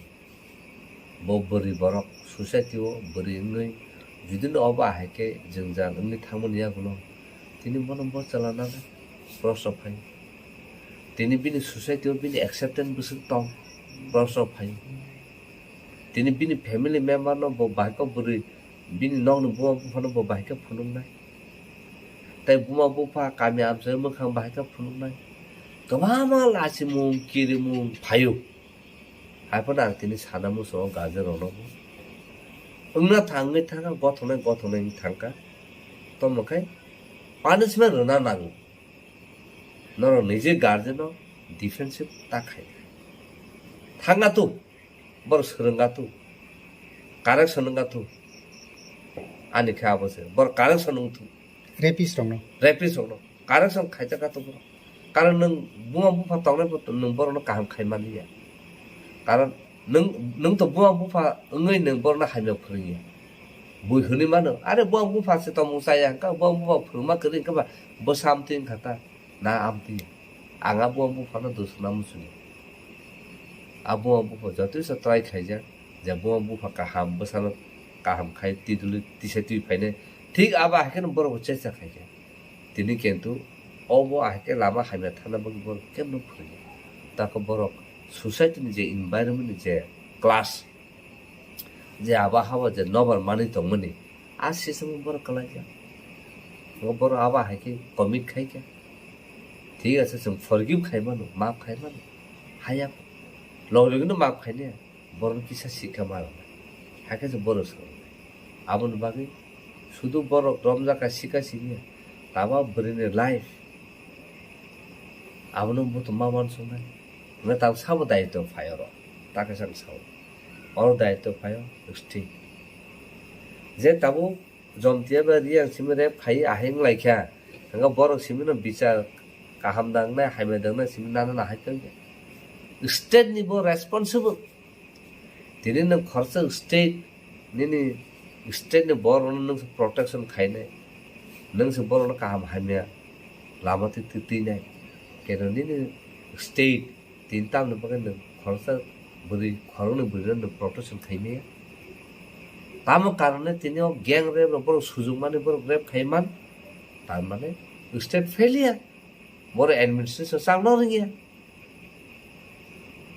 Bo bwrwi borok society o bwrwi wngwi jodi no obo ahai khe jwngjal wngwi thangmani yagulo tini bono bo chwla nanai, proshno phai. Tini bini society o bini acceptance bwswk tong, proshno phai. Tini bini family member no bo bahai khe bwrwi, bini nokni buma buphano bo bahai khe phunuknai. Tai buma bupha kami amchai mwkhang bahai khe phunuknai. Kwbangma lachimung, kirimung phaio. Haiphano ang tini sana muchungo guardian rokno bo wngna thangwi thangkha, gothoknai gothoknai wng thangkha. Tamo khe Punishment rwna nango. Norok nije guardian o defensive ta khai. Thanga tu, bor swrwnga tu, correction wngga tu. Ani khe abo se, bor correction wng tu. Rapist rokno. Rapist rokno correction khaijak ka tu bor. Karon nwng buma bupha tongnai bo nwng borokno kaham khai manliya. Karon nwng, nwng to buma bupha wngwi nwng borokno hamya phwrwngya. Bui hwnwi mano, "Are buma bupha se tongmung chaya, hwnkha buma bupha phwrwngma kwrwi hwnkhe ba bwsa amtwi wngkha ta, na amtwi." Ang a buma buphano dusuna muchungo. A buma bupha jotoisa try khaijak, je buma bupha kaham, bwsano kaham khai twi duli tisa twi phainai. Thik abo hai kheno borokbo checha khaikha. Tini kintu obo ahai khe lama hamya thana bagwi borok kemno phwrwngya. Tako borok society ni je environment ni je class, je abo habo je nobar manwi tongmani, a system o borok kwlaijak. Bo borok abo hai khe commit khai kha. Thik ase, chwng forgive khai mano, maaf khai mano. Haya, logi logi no maaf khai nai. Borokno kisa sikha ma rwnai. Hakhe se borok swrwngnai. Aboni bagwi sudu borok romjak kha sika simiya. Tama bwrwini life. Abono buthum ma uansuknai. Hwnwi tamo sabo daitw phai oro. Ta kaisa ang sao. Oro daitw phai o state. Je tabuk Jomtia bai Riang simi rep khai ahai wnglaikha. Hwnba borok simino bichar kaham dangnai, hamya dangnai simi nana nahai khe. State ni bo responsible. Tini nwng khoroksa state, nini state ni borok no nwng se protection khainai, nwng se borok no kaham hamya lama twi twi twinai, keno nini state tini tamni bagwi nwng khoroksa bwrwi, khoroknwi bwrwi no nwng protection khaimaya. Tamo karone tini o gang rape rok borok sujukmani borok rape khaiman, tar mane state failure, borok administration chakno rwngya.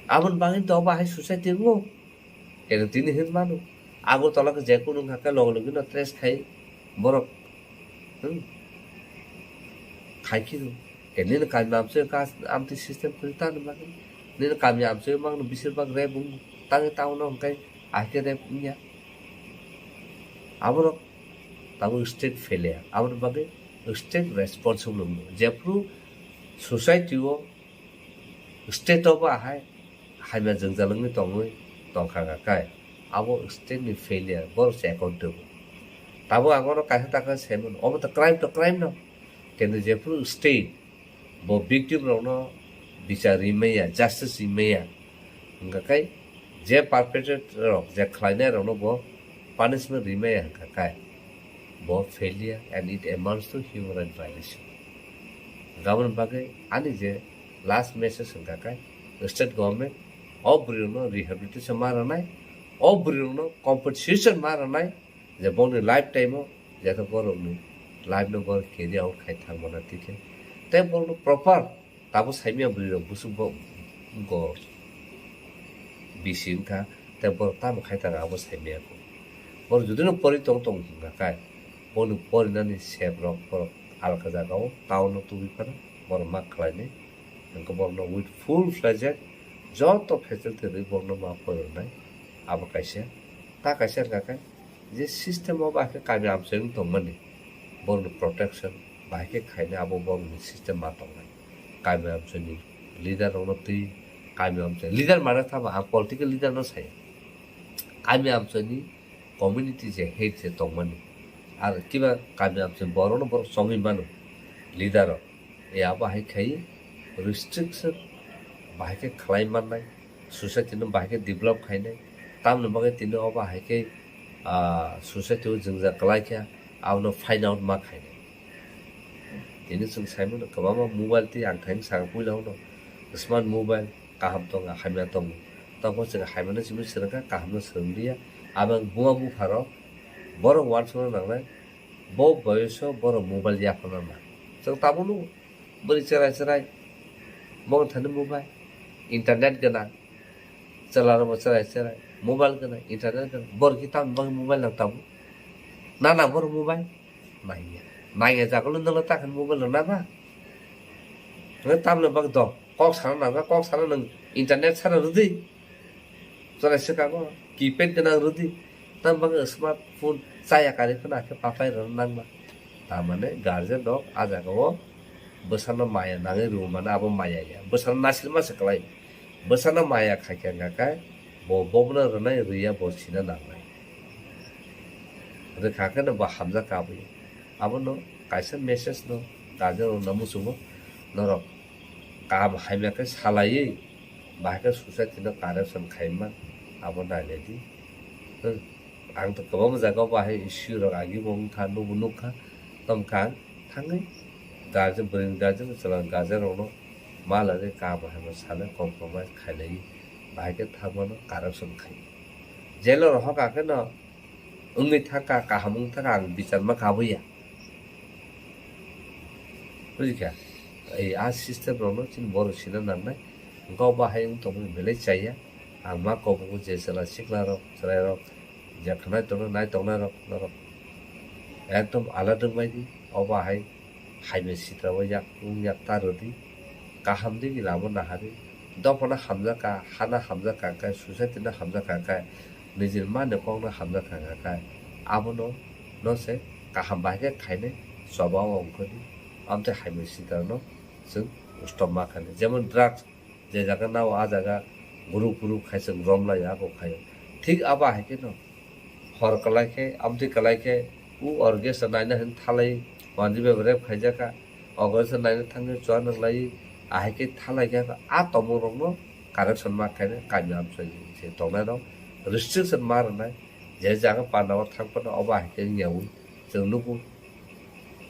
Aboni bagwi to bahai society wngo. Keno tini hin mano. Agartala khe je kunu wngkha khe logi logi no trace khai borok. Hmm. Khai khe no. Keno nini kami amchoi ka amtwi system kwrwi tangni bagwi. Nini kami amchoi mangno bisir bak rape wng tangwi town o hwnkhe ahai khe rape wngya. Aborok tabuk state failure. Aboni bagwi state responsible wngo. Jephru society o state o bo ahai hamya jwngjal wngwi tongwi tongkha kha kai, abo state ni failure, borok se accountable. Tabuk ang oro kaisa ta khe sai mano, obo to crime to crime no, kintu jephru state bo victim rokno bichar ri maya, justice ri maya, hwnkha kai je perpetrator rok je khlainai rokno bo punishment rimaya hwnkha kai, bo failure and it amounts to human right violation. Aboni bagwi ani je last message hwnkha kai, state government o bwrwi rokno rehabilitation ma rwnai, o bwrwi rokno compensation ma rwnai, je bongni lifetime o jeta borokni life no borok carry out khai thangmana tikhe, tei borokno proper Tabuk saimya bwrwi rok busuk bo go bisi wngkha, tei borok tamo khai tang abo saimya kho. Borok jodi no pori tong tong wngkha kai, boni porinani sep rok borok alka jaga o town o tubui phano borok ma khlainai. Hwnkhe borok no with full fledged joto facility rwi borok no ma porinai. Abo kaisa, ta kaisa wngkha khe je system o ba khe kami amchai wng tongmani, borokni protection bai khe khaina abo borokni system ma tongnai. Kami amchaini leader rokno twi, kami amchai leader mana thama ang political leader no saya. Kami amchaini community je head je tongmani, ar kiba kami amchai borokno borok chongwi mano leader rok. E abo hai khai restriction bahai khe khlai mannai, society no bahai khe develop khainai, tamni bagwi tini o bahai khe, ah, society o jwngjal kwlai khe abono find out ma khainai. Tini chwng sai mano kwbangma mobile twi ang thaini saka puila hwno smart mobile kaham tongo hamya tongo, tamo chwng hamya no simi swrwngkha kaham no swrwnglia, abo buma bupha rok borok uansukna nangnai. Bo boyoso borok mobile yaphana na. Chwng tabuk nugo. Bwrwi chwrai chwrai. Bo thani mobile. Internet gwnang. Chwla rokbo chwrai chwrai. Mobile gwnang, internet gwnang. Borok ki tamni bagwi mobile nang tabuk? Na nang borok mobile? Nangya. Nangya jagolo nwngno takhan mobile rw nangma? Nwng tamni bagwi do. Kok sana nangkha, kok sana nwng internet sana rwdi. Chwrai swkango keypad gwnang rwdi, tamo bagwi smartphone chaya kari phano hakhe papai rwna nangma. Tamani guardian rok a jaga o bwsano maya nangwi rw mano, abo maya ya. Bwsano nasilma se kwlai. Bwsano maya khaikha hwnkha khe bo bobono rwnai, rwya bo sina nangnai. Rwkha khe no bo hamjak ka abo ya. Abono kaisa message no guardian rok no muchungo, norok kam hamya khe salaiwi bahai khe society no corruption khaima, abo nailai di. Hmm. Ang to kwbangma jaga o bahai issue rok agi bo wngkha, nubo nukha, tongkha ang thangwi guardian, bwrwini guardian, chwla guardian rokno ma lagwi kaham hai ma sanai, compromise khailaiwi bahai khe thangmano corruption khai. Jail o rohor kha khe no wngwi thangkha, kaham wng thangkha, ang bichar ma kabwi ya. Bujikha? Ei a system rokno chini borok sina nangnai. Hwnkhe o bahai wng tongmani belai chaya. Ang ma kobogo je chwla sikla rok, chwrai rok, je khnai tongnai, nai tongnai rok, norok ekdom alada wngbai di. O bahai hai bai sitra o yak, wng yak ta rw di. Kaham di lama nahari. Dophano hamjak kha, hana hamjak kha khe, society no hamjak kha khe, nijini mani kokno hamjak kha khe, abono no se kaham bahai khe khainai choba o ongkhordi. Amtwi hai bai sitra no chwng stop ma khainai. Jemon drugs, je jaga nao a jaga group group khai chwng romlai abo khaio. Thik abo hai khe no hor kwlai khe, amtwi kwlai khe, u orchestra naina hin thalai, manjwi bai rep khaijak kha, orchestra naina thangwi chua nang lai, ahai khe thalai khe, a tongmung rokno correction ma khainai, kami amchai se tongnai rok restriction ma rwnai, je jaga panda o thang phano obo ahai khe wngya ui chwng nugo.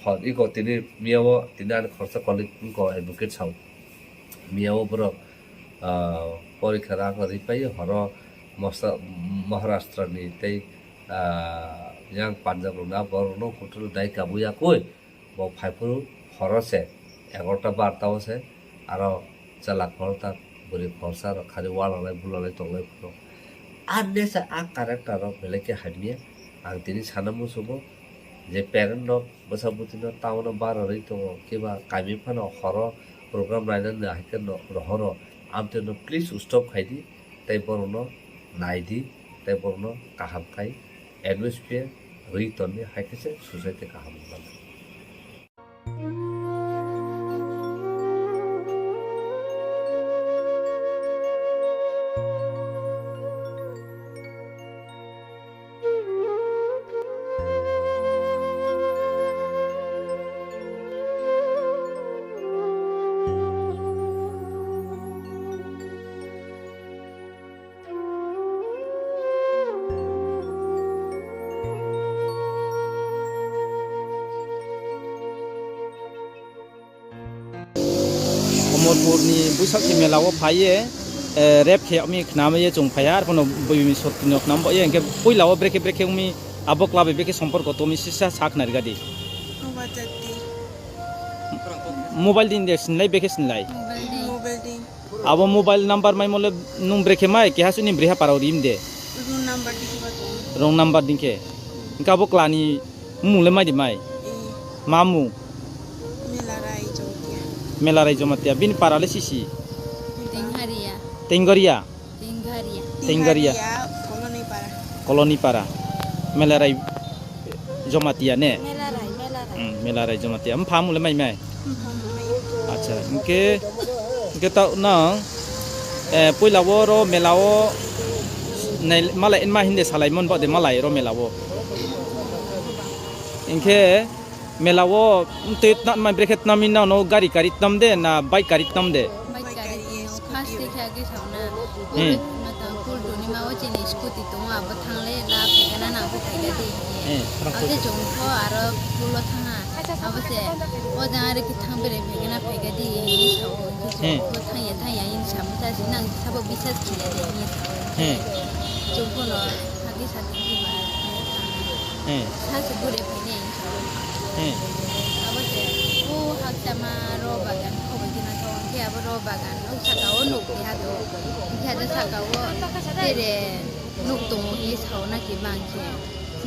Hor iko tini miya o tini ani khoroksa colleague wngkha advocate sao. Miya o borok, ah, porikha rang rwi pai horo mosa-, Maharashtra ni tei, ah, yang Punjab rok na borok no hotel dai kabu ya koi. Bo phaiphuru horo se egarota barta o se aro chwla khoroksa bwrwi khoroksa rok khari walalai bulalai tonglai phuru. A nesa a character rok belai khe hamya. Ang tini sana muchungo je parent rok bwsa bwtwi no town o bararwi tongo, kiba kami phano horo program nainani hai khe no rohoro, amtwi no please stop khai di, tei borok no nai di, tei borok no kaham khai atmosphere rwi tonni, hai khe se society kaham wngmano. Omorpurni Buisakti mela o phaiye, eh, rep khe ami khnama ye chwng phaiya, arphano buini sotino khnam bo ye, hwnkhe puila o brekhe brekhe umi abo club bai brekhe somporko tomi sisa sak narigadi. Mobile din de sinlai, brekhe sinlai. Mobile din. Mobile din. Abo mobile number mai mole nung brekhe mai, keha suni breha parao rim de. Wrong number dikhe ba tong. Wrong number dikhe. Hwnkhe abo klani mung le mai di mai. Eh. Ma mung? Melarai Jamatia. Melarai Jamatia. Bini para le sisi? Tengharia. Tenggoria. Tengharia. Tengharia. Tengharia, Koloni para. Koloni para. Melarai Jamatia ne? Melarai, Melarai. Hmm, Melarai Jamatia. Mpha mung le mai mai? Mpha mung mai. Acha, hwnkhe, hwnkhe ta nang, eh, puila o ro mela o nai, malai ma hinde salai mon ba de malai ro mela o. Hwnkhe mela o tei tna-, mai brekhe tnam hwnna no gari kari tnam de na bike kari tnam de? Bike kari tnam. First khe age sauna. Hmm. Mata pul duni ma o chini scooty tongo, abo thangle na phaikhe na nang phaikha de. Hmm. Abo se chwng pho aro pul o thangha. Abo se o jang are khe thang bere phaikhe na phaikha de, hinwi sao. Hmm. Chwng pho thangya thangya hinwi samo, ta se nang sabo bisas khiya de hinwi sao. Hmm. Chwng pho no sadi sadi hinwi ma hinwi thangha. Hmm. Sa se bure phainai. Hmm. Abo se, o hakchama ro bagan, khobai gana tong khe abo ro bagan, o saka o nuk keha do, keha do saka o tere nuk tongo hinwi sao na khe bang khe,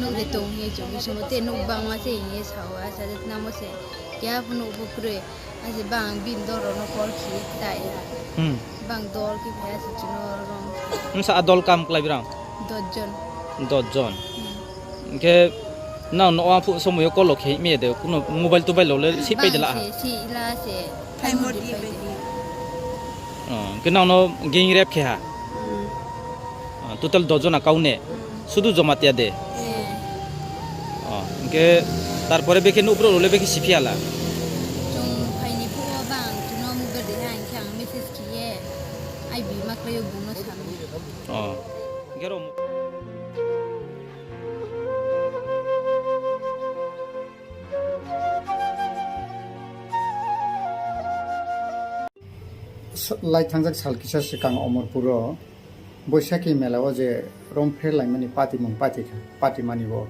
nuk de tongo hinwi chukgwi sumo, te nuk bangma se hinwi sao, acha de namo se, keha nuk bo kwrwi, acha bang bini dol rok no call khi ta ya. Hmm. Bang dol khe phai acha chwng no rong. Wngsa a dol kam kwlai birang? Dos jon. Dos jon. Hmm. Hwnkhe Nang no wa phu somoyo kolo khe me de kuno mobile tobail lo le si pai de la ha. Bang se, si ila se. Thai mo di pai de. Oh, ke nang no gang rape khe ha. Hmm. Ah, total dos jona kaune. Hmm. Sudu Jamatia de. Eh. Oh, ke tarpore beke no upro lo le beke si phiya la. Chung phaini phuo bang chuno mobile de ha, ang khe ang message khiye. Ai bi ma khlaio bung no sami. Oh. Gero. Lai thangjak sal kisa swkang Omorpuro Boisakhi mela o je rom pher laimani patimung pati kha, patimani bo.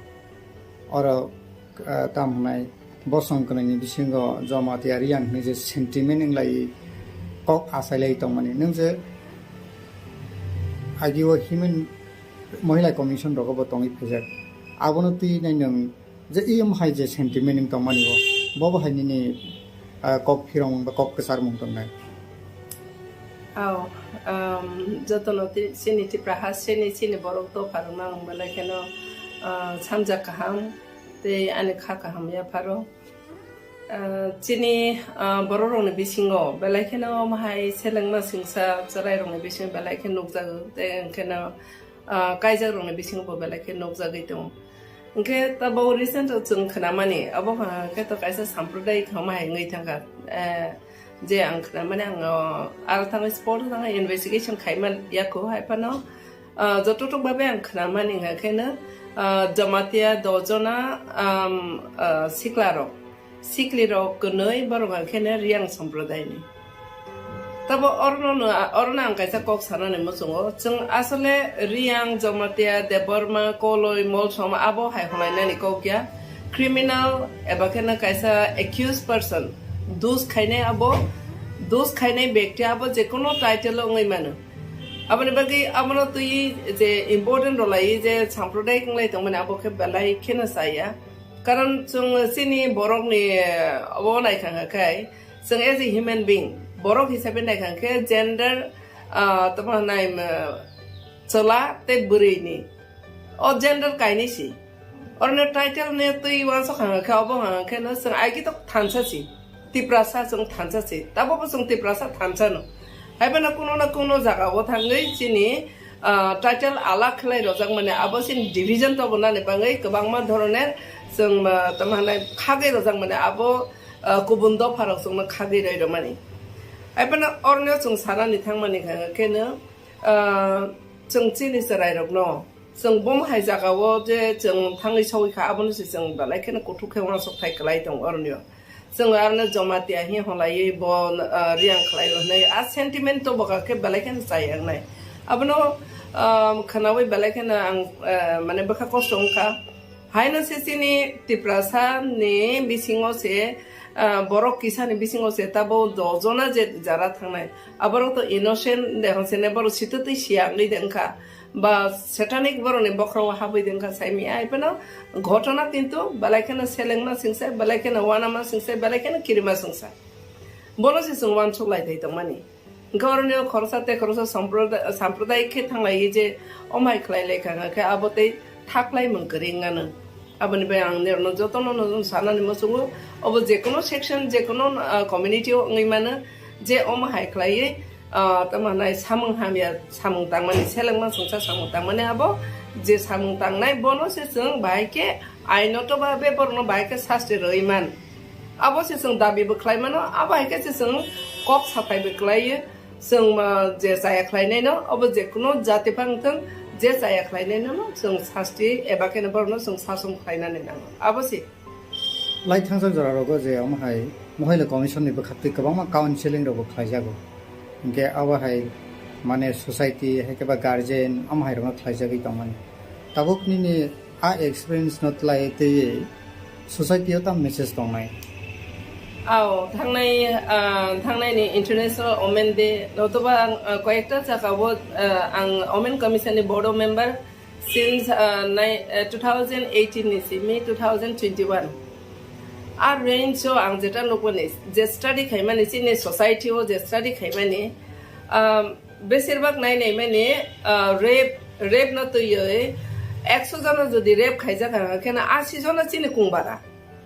Oro, ah, tam hwnai bosong kwnwi ni bisingo Jamatia Riyang hwnwi je sentiment wng lai kok achai lai tongmani. Nwng je agio Human Mohila Commission rogo bo tongwi phaijak. Abono twi nai nwng je iyom hai je sentiment wng tongmani bo, bo bo hai nini, ah, kok phirong ba kok kwcharmung tongnai. Aw, um, jotono ti-, chini Tipra hasteni chini borok dopha rok nang belai kheno, ah, samjak kaham tei ani kha kaham yapharo. Ah, chini, ah, borok rokni bisingo belai kheno omo hai selengma singsa chwrai rokni bisingo belai khe nukjago tei hwnkhe no, ah, kaijak rokni bisingo bo belai khe nukjagwi tongo. Hwnkhe tabuk recent o chwng khnamani, abo hwnkhe to kaisa sampradayik hama hai wngwi thangkha. Eh, je ang khnamani, ang, oh, aro thangwi spot o thangwi investigation khaima yakho, hai phano, ah, jototok babe ang khnamani hwnkhe no, ah, Jamatia dojona, um, ah, sikla rok. Sikli rok kwnwi borok hwnkhe no Riyang sampradayni. Tabo orono no, orono ang kaisa kok sanani muchungo. Chwng asole Riyang, Jamatia, Debbarma, Koloi, Molsom abo hai hwnlainani kok ya. Criminal eba kheno kaisa accused person, dus khainai abo, dus khainai bekti abo jekono title o wngwi mano. Aboni bagwi abono twi je important rwlai je sampradayik wnglai tongmani abo khe belai kheno chaya. Karon chwng chini borokni, eh, obo naikha kha khai, chwng as a human being, borok hisabe naikha khe gender, ah, tamo hwnai, um, chwla tei bwrwini. O gender kainwi si. Oroni title ni twi uansuk hwnga khe, obo hwnga khe no chwng aigito thansa si. Tiprasa chwng thansa se, tabukbo chwng Tiprasa thansa no. Haiphano kuno na kuno jaga o thangwi chini, ah, title alak khlai rojak mani abo chini division tobonani bagwi kwbangma dhoroner chwng, ah, tamo hwnai khagwi rojak mani abo, ah, kubun dopha rok chwngno khagwi roi rwmani. Haiphano oroni o chwng sanani thangmani khe no, ah, chwng chini chwrai rokno chwng bomo hai jaga o je chwng thangwi sogwi kha, abono se chwng belai kheno kuthuk khe uansuk thai kwlai tongo oroni o. Chwng arno Jamatia hi hwnlaiwi bo, ah, Riyang khlai o hwnwi a sentiment to boka khe belai kheno chai wngnai. Abono, ah, khwnawi belai kheno ang, ah, mane bwkha kosto wngkha. Haino se chini Tiprasa ni bisingo se, ah, borok kisa ni bisingo se tabo dojona je jara thangnai. Aborok to innocent de hwnse ne borok sitwtwi siya wngwi de wngkha. Ba satanic borokni bokhorogo habwi de wngkha saimi ai phano ghotona kintu belai kheno selengma singsa, belai kheno wanama singsa, belai kheno kirima singsa. Bono se chwng uansuk lai thai tongmani. Hwnkhe oroni o khoroksa tei khoroksa samproda-, sampradayik khe thanglaiwi je omhai khlai lai kha, hwnkhe abo tei thaklaimung kwrwi wngano. Aboni bai ang nirokno jotono no sanani muchungo, obo jekono section, jekono, ah, community o wngwi mano, je omo hai khlaiwi, ah, tamo hwnai samung hamya samung tangmani, selengma songsa samung tangmani abo je samung tangnai, bono se chwng bahai khe ainoto babe borokno bahai khe sasti rwui man. Abo se chwng dabi bo khlai mano, abo hai khe se chwng kok sathai bo khlaiwi. Chwng ma je chaya khlainaino, obo je kuno jati phang thung, je chaya khlainaino no chwng sasti eba khe no borokno chwng sasom khlainani nango. Abo se. Lai thangjak jora rogo je omo hai Mohila Commission ni bwkhaktwi kwbangma counseling rok bo khlaijago. Hinkhe abo hai mane society hai khe ba guardian omo hai rokno khlaijagwi tongmani. Tabuk nini a experience no tlai twi society o tam message tongnai? Ao, thangnai, ah, thangnai ni International Women Day, notoba ang, ah, koyekta jaga o, ah, ang Women Commission ni board o member since, ah, nai-, ah, two thousand eighteen ni simi two thousand twenty-one. A range o ang jeta nukmani, je study khaimani, chini society o je study khaimani, um, Besirbak nai nai mani, ah, rape, rape no twiwi, Ekso jona jodi rape khaijak, hwnkhe na asi jona chini kungbara.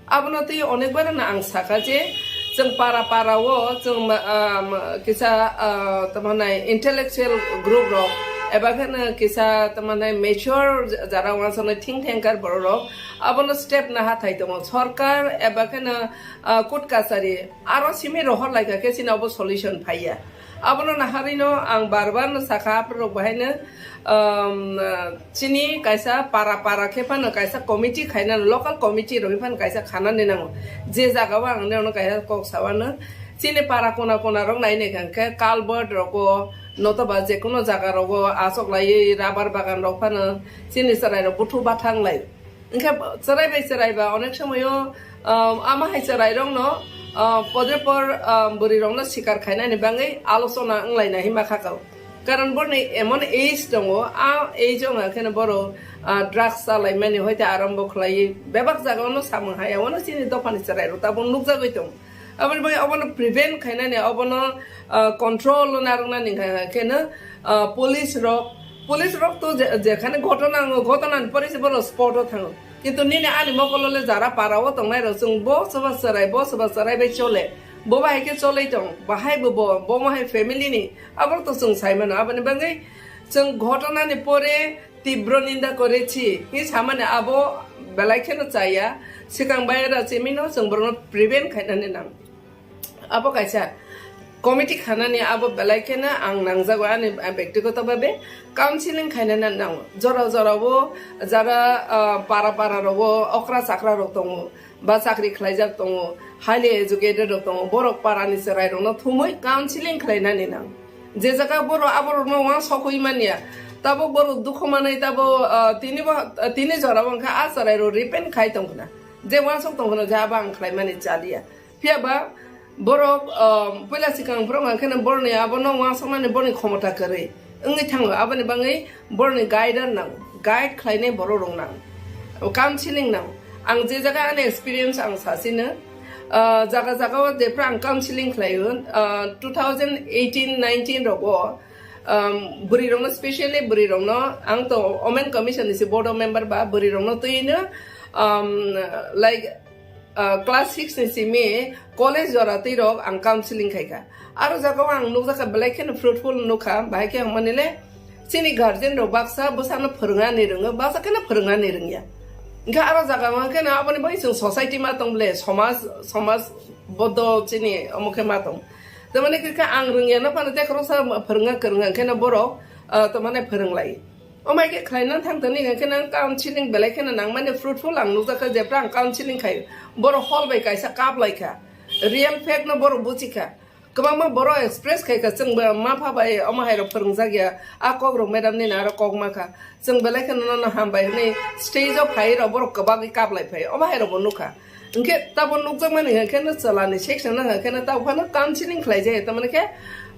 Abono tei onek barano ang sakha je, chwng para para o chwng ma-, ah, ma-, kisa, ah, tamo nai intellectual group rok, eba khe no kisa tamo nai mature jara wansano think tanker borok rok, abono step naha thai tongo. Sorkar eba khe no, ah, court kachari aro simi rohor laikha khe chini obo solution phaiya. Abono naharino ang bar bar no sakha, aphuru rok bahaino, um, chini kaisa para para khe phano kaisa committee khaina, local committee rogwi phano kaisa khanani nango. Je jaga o ang nini kaisa kok sawano, chini para kona kona rok nai nai kha khe culvert rogo, notoba je kono jaga rogo achok laiwi rubber bagan rok phano chini chwrai rok buthu bathang lai. Hwnkhe chwrai bai chwrai ba onek somoyo, um, ama hai chwrai rokno, um, podre por, um, bwrwi rokno sikar khainani bagwi alochona wnglaina hima kha kau. Karon borni emon age tongo, a age o hwnga kheno borok, ah, drugs chalaimani hoite arambo khlaiwi bebak jaga ono samung haya, ono chini dophani chwrai rok tabuk nukjagwi tongo. Aboni bagwi obono prevent khainani, obono, ah, control o narwknani hwnga kheno, ah, police rok, police rok to je-, jekhane ghotona wngo, ghotona ni pore se borok spot o thango. Kintu nini ani mokolo le jara para o tongnai rok chwng bo soba chwrai, bo soba chwrai bai chole. Bo bahai khe cholei tong, bahai bo bo, bo mo hai family ni, abo to chwng sai mano. Aboni bagwi chwng ghotona ni pore tibro ninda korechi, hi samani abo belai kheno chaya, swkang bai ra chimino chwng borokno prevent khainani nang. Abo kaisa committee khanani abo belai kheno ang nangjago ani, ah, bektigoto babe counseling khainani nango. Jora jora o jara, ah, para para rogo okra chakra rok tongo, ba chakri khlaijak tongo, highly educated rok tongo, borok para ni chwrai rokno thumwi counseling khlainani nang. Je jaga borok aborokno wansokwi manya, tabuk borok dukhu manwi tabuk, ah, tini bo, ah, tini jora bo wngkha a chwrai rok repent khai tongkhna, je wansok tongkhna je abo ang khlaimani chaliya. Phiya ba borok, um, puila swkang borok hwnkheno boroni abono wansoknani boroni khomota kwrwi wngwi thango, aboni bagwi boroni guider nang, guide khlainai borok rok nang, counseling nang. Ang je jaga ani experience ang sasino, uh, jaga jaga o jephru ang counseling khlaio, uh, two thousand eighteen nineteen rogo, um, bwrwi rokno, specially bwrwi rokno ang to Women Commission ni si board of member ba bwrwi rokno twino, um, like, ah, class six ni simi college jora twi rok ang counseling khai kha. Aro jaga o ang nukjak kha belai kheno fruitful nukha, bahai khe wngmani le chini guardian rok baksa bwsano phwrwngna ni rwngo, baksa kheno phwrwngna ni rwngya. Hwnkhe aro jaga o kheno aboni bagwi chwng society ma tong ble, somaj, somaj bodo chini omo khe ma tong. Tamani khe ang rwngya no phano tekhoroksa phwrwngna kwrwngya kheno borok, ah, tamani phwrwnglai. Omo hai khe khlaina thang tongni hwnkhe nang counseling belai kheno nangmani fruitful ang nukjakha, jephru ang counseling khai borok hol bai kaisa kap lai kha, real fact no borok buchi kha, kwbangma borok express khai kha, chwng bo ma pha bai omo hai rok phwrwngjak ya, a kok rok madam nini aro kok ma kha, chwng belai kheno nono hambai hwnwi stage o phai rok borok kwbagwi kap lai phai, omo hai rok bo nukha. Hwnkhe tabo nukjakmani hwnkhe no chwla ni section no hwnkhe no tabo phano counseling khlai jai, tamani khe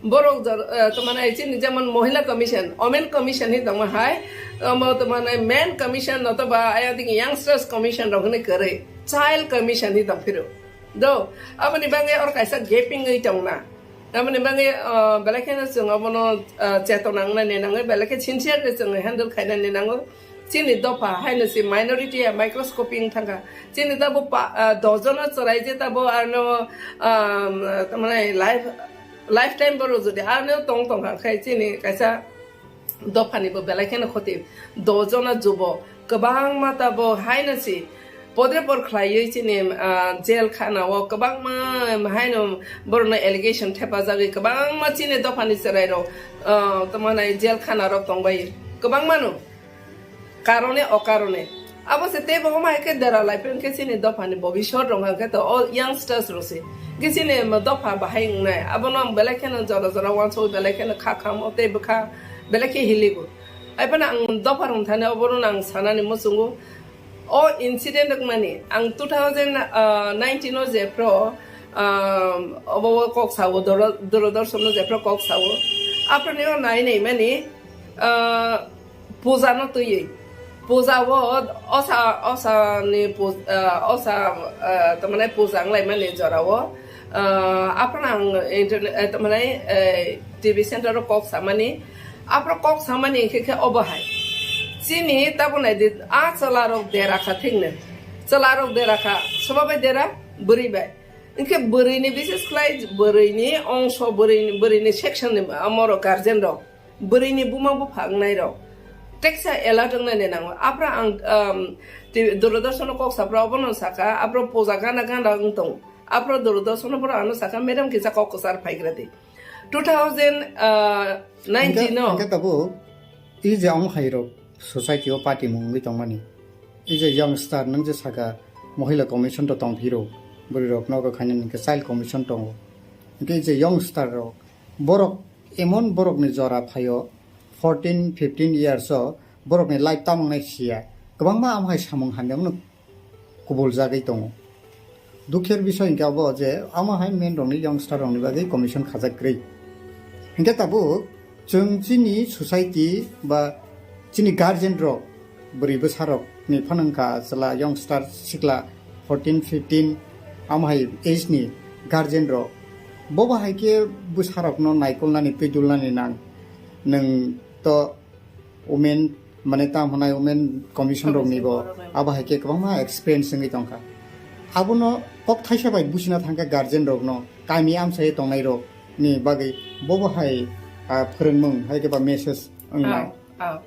borok jor-, eh, tamani chini jemon Mohila Commission, Women Commission hi tongma hai, omo tamani Men Commission, notoba ayang digi Youngsters Commission rok hwnwi kwrwi, Child Commission hi tong phiro. Do, aboni bagwi oro kaisa gaping wi tongna. Aboni bagwi, ah, belai kheno chwng abono, ah, chetona wngnani nango, belai khe sincere khe chwng handle khainani nango. Chini dopha haino se minority ya microscopy wng thangkha. Chini tabo pa-, ah, dos jono chwrai je tabo arno, um, tamani life, lifetime borok jodi arno tong tongkha khe chini kaisa dophani bo belai kheno khoti. Dos jona jubo kwbangma tabo haino se podre por khlaiwi chini, ah, jail khana o kwbangma haino borokno allegation thepajagwi kwbangma chini dophani chwrai rok, ah, tamani jail khana rok tongbai kwbangma no. Karone okarone. Abo se teibo omo hai khe dera lai phai khe chini dophani bobiswt rok hwnkhe to all youngsters rok se. Khe chini dopha bahai wngnai. Abono ang belai kheno jora jora uansuk belai kheno kha khamo tei bwkha belai khe hiligo. Hai phano ang dopha rok thani obono ang sanani muchungo. O incident wngmani ang two thousand nineteen o jephru, um, obo kok sao, Doro-, Doordarshan o jephru kok sao. Aphuru ni o nai nai mani, uh, puja no twiwi. Puja o osa, osa ni pu-, ah, osa, ah, tamani puja wnglaimani jora o, ah, aphano ang internet, eh, tamani, eh, T V center o kok samani, aphano kok samani khe, khe obo hai. Chini tabo nai di, a chwla rok dera kha thik no. Chwla rok dera kha, soba bai dera, bwrwi bai. Hinkhe bwrwi ni bises khlai bwrwi ni ongso, bwrwi ni, bwrwi ni section ni amoro guardian rok, bwrwi ni buma bupha wngnai rok. Teksa alert wngnai ni nango. Apra ang, um, ti-, Doordarshan o kok sapra obono saka, apra puja gana gana wng tong. Apra Doordarshan o pura ano saka, "Madam, kisa kok kwchar phaigra di." Two thousand nineteen no. Hingke, hingke tabuk, i je omo hai rok society o party mung wngwi tongmani. I je youngster nang je saka, mohila commission to tong phiro, bwrwi rok nogo khainani hingke child commission tongo. Hingke i je youngster rok, borok emon borok ni jora phaio, fourteen, fifteen years o borok ni life tamung nai siya. Kwbangma am hai samung hamya mano kubul jagwi tongo. Dukher bisoi hingke abo je amo hai men rokni youngster rokni bagwi commission khajak kwrwi. Hingke tabuk chwng chini society ba chini guardian rok, bwrwi bwsa rokni phano wngkha chwla youngster sikla fourteen, fifteen amo hai age ni guardian rok. Bobo hai khe bwsa rokno naikolnani twi dulnani nang. Nwng to women, mane, tam hwnai women commission rok ni bo, commission borok ni. Abo hai khe kwbangma experience wngwi tongkha. Abono kok thaisa bai buchina thangkha guardian rokno, kami amchai tongnai rok ni bagwi bobo hai, ah, phwrwngmung hai khe ba message wngnai. Ah, ah.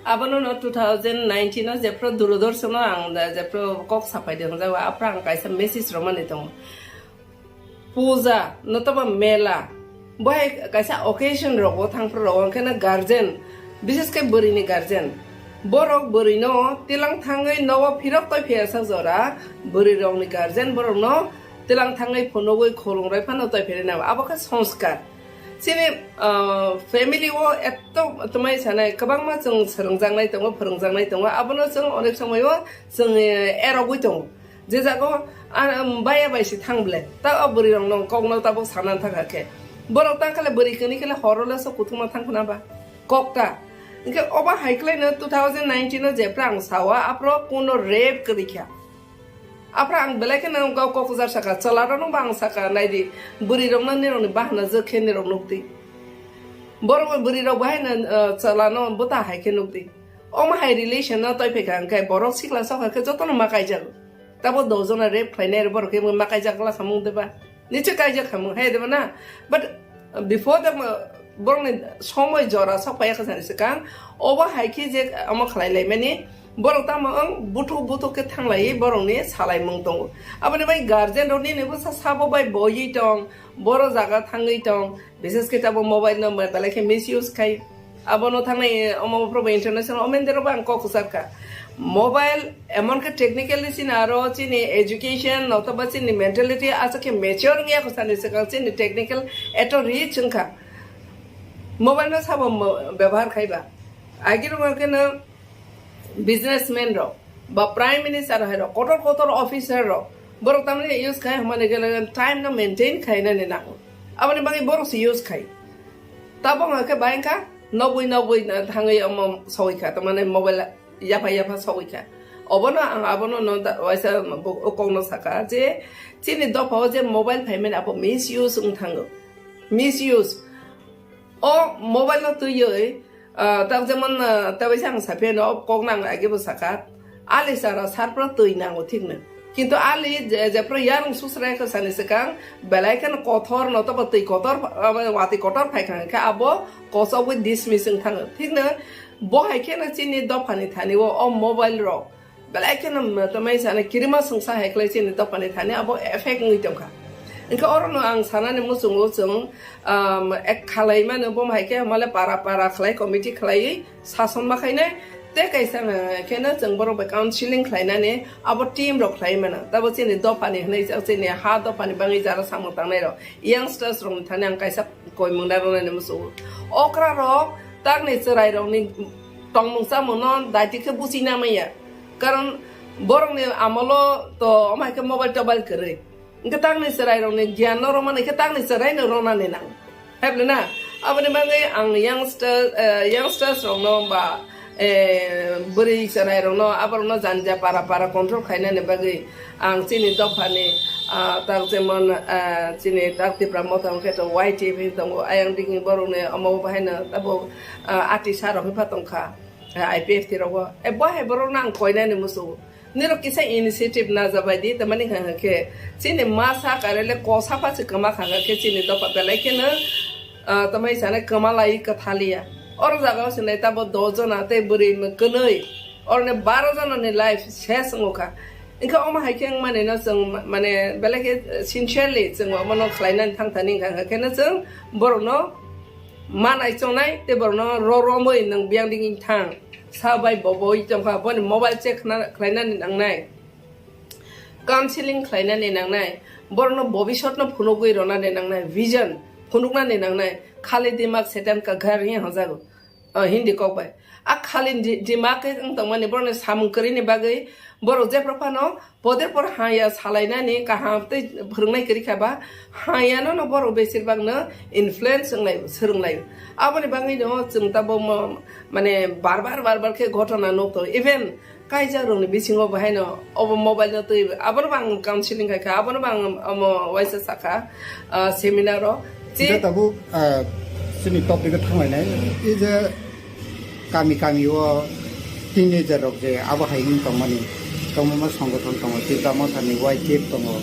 Abono no two thousand nineteen o jephru Doordarshan o ang da jephru kok sapai de hwnjago, aphra ang kaisa message romani tongo. Puja, notoba mela, bo hai kaisa occasion rogo thangphru rogo, hwnkhe no guardian, bises khe bwrwi ni guardian, borok bwrwi no tilang thangwi nogo phirok toi phiya sak jora, bwrwi rok ni guardian borok no tilang thangwi phunugwi khulumrwi phano toi phiri nang, abo khe sanskar. Chini, ah, family o etto twmai sanai kwbangma chwng swrwngjaknai tongo, phwrwngjaknai tongo, abono chwng onek somoi o chwng, eh, erogwi tongo. Je jago, ah, um, baya bai se thang ble. Ta o bwrwi rok nong kok no tabuk sana thang kha khe. Borok tang kha le bwrwi kwnwi khe le horo le so kuthuma thang khna ba. Kok ta. Hingke oba hai khlai no two thousand nineteen o jephra ang sawa, aphro kuno rape kwrwi kha. Aphra ang belai khe no kok kujar saka, chwla rok no ba ang saka, nai di, bwrwi rok no nirok ni bahana jwk khe nirok nuk di. Borok bwrwi rok bahai no, uh, chwla no bwta hai khe nuk di. Omo hai relation no toi phai kha, hingke borok sikla sok kha khe joto no ma kaijak. Tabo doh jona rape khlainai rok borok khe ma kaijak la samung de ba? Niche kaijak samung hai de ba na? But before the, uh, borok ni somoi jora sok phai kha sani swkang, obo hai khe je omo khlai lai mani, borok tamo wng buthuk buthuk khe thang lai borok ni salai mung tongo. Aboni bai guardian rok nini bwsa sabo bai boiwi tong, boro jaga thangwi tong, bises khe tabo mobile no belai khe misuse khai. Abono thangnai, omo probo international omen dero bo ang kok kwchar kha. Mobile emon khe technically chini aro chini education notoba chini mentality asa khe mature wngya kho sani swkang chini technical eto rich wngkha. Mobile no sabo mo-, bebohar khai ba. Agini rok khe no businessman rok ba prime minister hai rok, kotor kotor officer rok, borok tamni use khai hwnmani gele time no maintain khainani nango. Aboni bagwi borok se use khai. Tabok hwnkhe bai wngkha nogwi nogwi thangwi omo sogwi kha, tamani mobile yapha yapha sogwi kha. Obono ang abono no da-, waisa bo-, o kokno saka je chini dopha o je mobile phaimani abo misuse wng thango. Misuse. O mobile no twiwi, ah, tak jemon, ah, ta waisa ang saphiya no, o kok nang age bo saka, ali sara sarpra twi nango thik no. Kintu ali je, jepra yarung susra kha sani swkang, belai kheno kothor no tobo twi kotor, ah, watwi kotor phai kha khe abo kosogwi dismiss wng thango. Thik no, bo hai kheno chini dophani thani o, o mobile rok. Belai kheno, mm, tamai sana kirima sungsa hai khlai chini dophani thani abo effect wngwi tongkha. Hwnkhe orono ang sanani muchungo chwng, um, ek khalai mano bo hai khe male para para khlai committee khlaiwi sason ma khainai tei kaisa, uh, kheno chwng borok bai counseling khlainani abo team rok khlai mano. Tabo chini dophani hwnwi chini ha dophani bangwi jara samung tangnai rok youngsters rokni thani ang kaisa koimung narwknani muchungo. Okra rok takni chwrai rokni tongmung chamung no daiti khe buchina manya. Karon borokni amolo to omo hai khe mobile tobile kwrwi. Hwnkhe takni chwrai rokni giyan no romani khe takni chwrai no ronani nang. Hebli na? Aboni bagwi ang youngster, eh, youngsters rokno ba, eh, bwrwi chwrai rokno aborokno janja para para control khainani bagwi ang chini dophani, ah, tak jemon, ah, chini tak Tipra Motha hwnkhe to Y T F tongo, ayang digi borokni omo bahaino tabuk, ah, ati sa rok hwnpha tongkha. I P F T rogo. E bo hai borok nang koinani musu. Nirok kisa initiative na jabai di, tamani kha khe chini masa karele kosa pha se kama kha khe chini dopa belai khe no, ah, tamai sane kama lai ka thalia. Or jaga o sinai tabo dos jona tei bwrwi kwnwi. Or ne baro jona ni life ses ngokha. Inka omo hai khe wngmani no chwng ma-, mane belai khe sincerely chwng omo no khlai nani thang thani kha khe no chwng borok no manai chongnai tei borok no ro romwi nwng biyang digi thang. Sa bai bo boi tongkha, boni mobile check khna-, khlainani nangnai, counseling khlainani nangnai, borokno bobisotno phunugwi ronani nangnai, vision phunuknani nangnai, khali dimak setan ka ghar hi hojago, ah, Hindi kok bai. A khali di-, dimak khe wng tongmani borokni samung kwrwini bagwi borok jephru phano poder por haya salainani kaham tei phwrwngnai kwrwi kha ba, hayano no borok besir bagno influence wnglai, swrwnglai. Aboni bagwi no chwng tabo mo-, mane bar bar, bar bar khe ghotona nuk tongo. Even kaijak rokni bisingo bo haino obo mobile no twi, abono bo ang counseling khai kha, abono bo ang omo waisa sakha, ah, seminar o. Hingke tabuk, ah, chini topic o thanglainai, e je kami kami o teenager rok je abo hai wng tongmani, tongmoma songothon tongo, Tipra Motha ni Y T F tongo,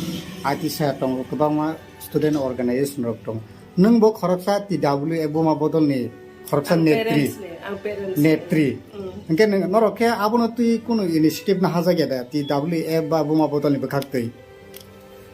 I T S A tongo, kwbangma student organization rok tongo. Nwng bo khoroksa T W A buma bodol ni khoroksa Ang netri, parents ni, ang parents ni. Netri. Mm. Hingke nwng norok khe abono twi kunu initiative na hajak ya da, T W A ba buma bodol ni bwkhak twi?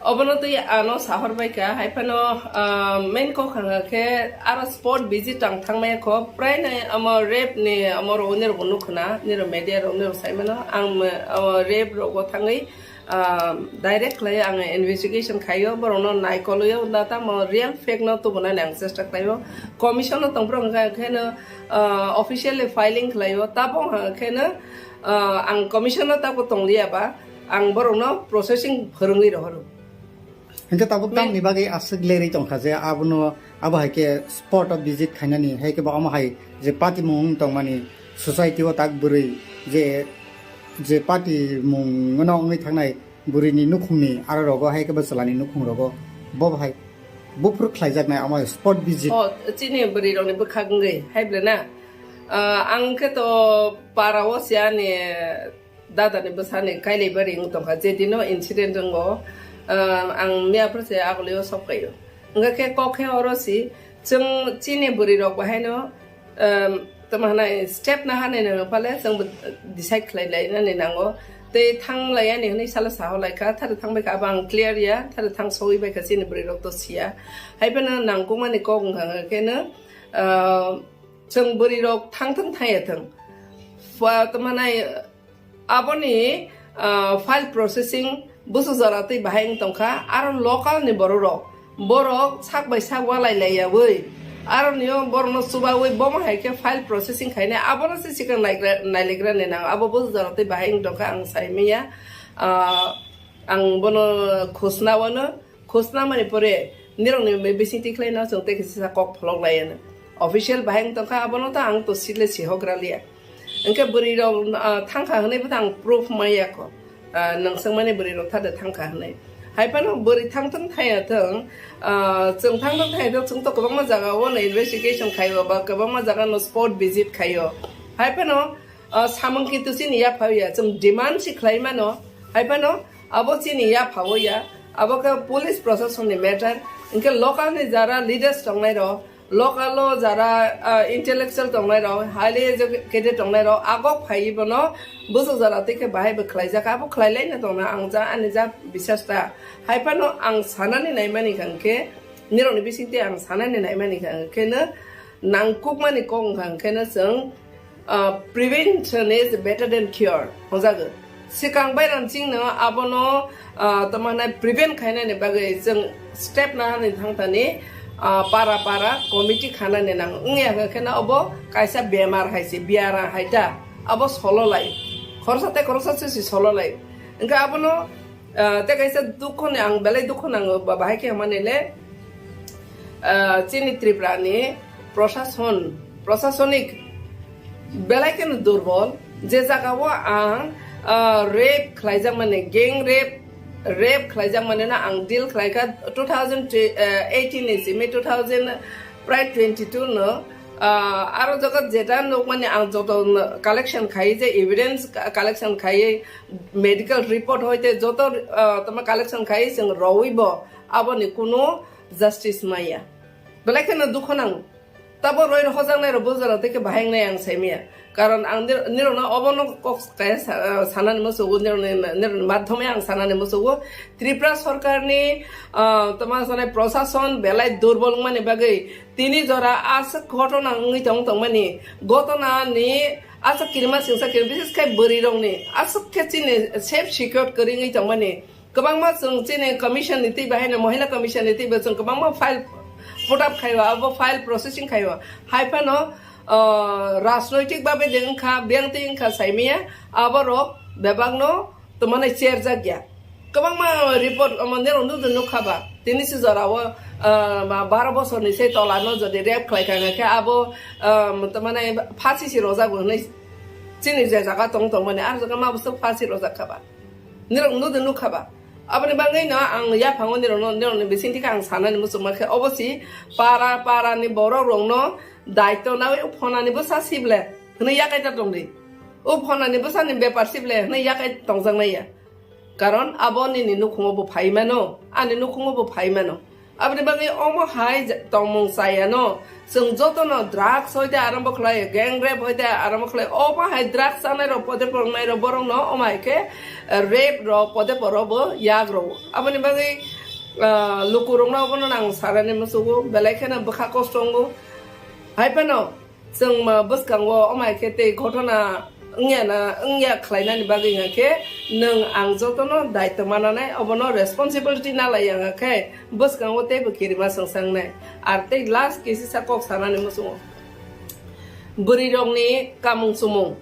Obono twi ano sahor bai kha, hai phano, ah, main kok hwnga khe aro spot visit ang thangmaya kho, prai nai amo rape ni amo rogni rogno nukho na, niro media rogni rog sai mano, ang me-, amo rape rogo thangwi, ah, direct khlai ang investigation khaio, borokno naikolwi o, na tamo real fact no tubunani ang chesta khlaio, commission no tongphuru hwnga khe no, ah, officially filing khlaio, tabo hwnga khe no, ah, ang commission no tabo tongliya ba, ang borokno processing phwrwngwi rohoro. Hingke tabuk tamni bagwi aswk lerwi tongkha je abono, abo hai khe spot o visit khainani, hai khe bo omo hai je patimung wng tongmani society o tak bwrwi je, je patimung no wngwi thangnai bwrwini nukhungni aro rogo hai khe bo chwlani nukhung rogo bo hai buphuru khlaijaknai omo spot visit. O, chini bwrwi rokni bwkhak wngwi hai ble na? Ah, ang khe to para o se ani dada ni bwsa ni kailai bari wng tongkha, je dino incident wngo, ah, ang miya phuru se agulio sok phaio. Wngkha khe kok khe oro si chwng chini bwrwi rok bahaino, um, tamo hwnai step na hanai nang phale chwng bo decide khlai lai nani nango. Tei thang lai ani hwnwi salo saho lai kha, thari thang bai kha abo ang clear ya, thari thang sogwi bai kha chini bwrwi rok to siya. Hai phano nangkukmani kok wngkha khe no, ah, chwng bwrwi rok thang thung thang ya thung. Fa-, tamo hwnai, Aboni, ah, file processing busu jora twi bahai wng tongkha, aro local ni borok rok, borok sak bai sak walai lai yawi, aro nio borok no chubawi bomo hai khe file processing khainai, abono se sikang naigra-, nailegra ni nang, abo busu jora twi bahai wng tongkha, ang sai manya, ah, ang bono khosna wano. Khosna mani pore nirokni bising tikhlai no chwng tei kisa kok pholok lai ano. Official bahai wng tongkha, abono to ang to sile sihogra liya. Hwnkhe bwrwi rok, ah, thangkha hwnwi bo ang proof maya kho. Ah, nang swngmani bwrwi rok thade thangkha hwnwi. Hai phano bwrwi thang thung thaya thung, ah, chwng thang thung thaya thung, chwng to kwbangma jaga o no investigation khaio ba kwbangma jaga no spot visit khaio. Hai phano, ah, samung kintu chini yaphao ya, chwng demand si khlai mano. Hai phano abo chini yaphao ya, abo khe police proshasonni matter, hwnkhe local ni jara leaders tongnai rok, local o jara, ah, intellectual tongnai rok, highly educated tongnai rok, agok phaiwi bono bujo jora twi khe bahai bo khlaijak, abo khlai laino tongna ang ja, ani ja bisas ta. Hai phano ang sanani naimani kha hwnkhe, nirokni bisingtwi ang sanani naimani kha hwnkhe no, nangkukmani kok wngkha hwnkhe no chwng, ah, prevention is better than cure, hwnjago. Swkang bai ram chingno abono, ah, tamo hwnai prevent khainani bagwi chwng step nahani thangthani, ah, para para committee khanani nang wngya hwnkhe no obo kaisa bemar hai se, biara hai ta, abo solo lai. Khoroksa tei khoroksa se si solo lai. Hwnkhe abono, ah, tei kaisa dukho ni ang belai dukho nango ba bahai khe hwnmani le, ah, chini Tripura ni prosason, prosasonik belai kheno durbol, je jaga o ang, ah, rape khlaijak mani, gang rape, rape khlaijak mani no ang deal khlai kha two thousand eighteen ni simi two thousand prai twenty two no, Ah, aro jaga jeta nukmani ang joto collection khai je evidence collection khai medical report hoite joto, ah, tama collection khai chwng rowi bo aboni kuno justice maya. Belai kheno dukho nang. Tabo roi hojaknai rok bujaro tei khe bahai wngnai ang saimaya. Karon ang nir-, nirokno obono kok kaya sa-, ah, sanani musugo, nirokni, nirokni madhyome ang sanani musugo. Tripura sorkarni, ah, tama sanai prosason belai durbol wngmani bagwi tini jora aswk ghotona wngwi tong tongmani, ghotona ni aswk kirima singsa kirima, bises khe bwrwi rokni aswk khe chini safe secure kwrwi wngwi tongmani. Kwbangma chwng chini commission ni twi bai haino mohila commission ni twi bai chwng kwbangma file put up khai o, abo file processing khai o. Hai phano, ah, rajnoitik babe de wngkha, biyang twi wngkha saimaya, aborok bebakno tongmani cherjak ya. Kwbangma report omo nirok nukjakha ba, tini si jora o, ah, ma baro bosor ni se tola no jodi rape khlai kha khe abo, ah, tongmani phasi si rojak bo hinwi chini je jaga tong tongmani, ar jaga ma bwswk phasi rojak kha ba. Nirok nukjakha ba. Aboni bagwi no ang yaphango nirok no, nirok ni bising thika ang sanani muchungma khe obo si para, para ni borok rok no daityo nawi phonani bwsa sible hinwi yakai ta tongdi. O phonani bwsani bepar sible hinwi yakai tongjaknai ya. Karon abo nini nukhungo bo phai mano, ani nukhungo bo phai mano. Aboni bagwi omo hai je-, tongmung chayano, chwng jotono drugs hoite arambo khlai, gang rape hoite arambo khlai, omo hai drugs chanai rok pode pornai rok borok no omo hai khe, eh, rape rok pode poro bo yak rok. Aboni bagwi, ah, lukurok no obono nang sarani musugo, belai kheno bwkha kosto wngo. Hai phano, Chwng ma bwskango omo hai khe tei ghotona wngya na, wngya khlainani bagwi hwnkha khe nwng ang jotono daityo mananai, obono responsibility nalai ya hwnkha khe bwskango teibo kirima swngsa wngnai. Ar tei last kisisa kok sanani muchungo. Bwrwirokni kamung chumung.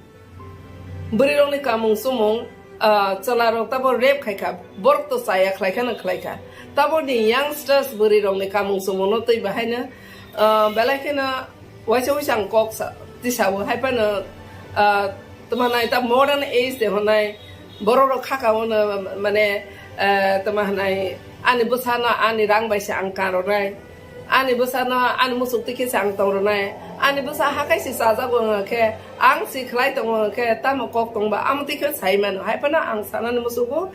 Bwrwirokni kamung chumung, ah, chwlarok tabo rape khai kha, borok to chaya khlai kha na khlai kha. Taboni youngsters bwrwirokni kamung chumungno twi bahaino, ah, belai kheno waisa waisa ang kok sa-, tisawo. Hai phano, ah, tamo nai ta modern age de honai, borok rok khaka ono mane, ah, tamo hanai ani bwsano ani rang bai se ang karonai. Ani bwsano ani muchuk twi khe se ang tong rwnai. Ani bwsa hakai se chajago wngkha khe, ang se khlai tongo hwnkhe tamo kok tongba amo twi khe sai mano. Hai phano ang sanani muchugo,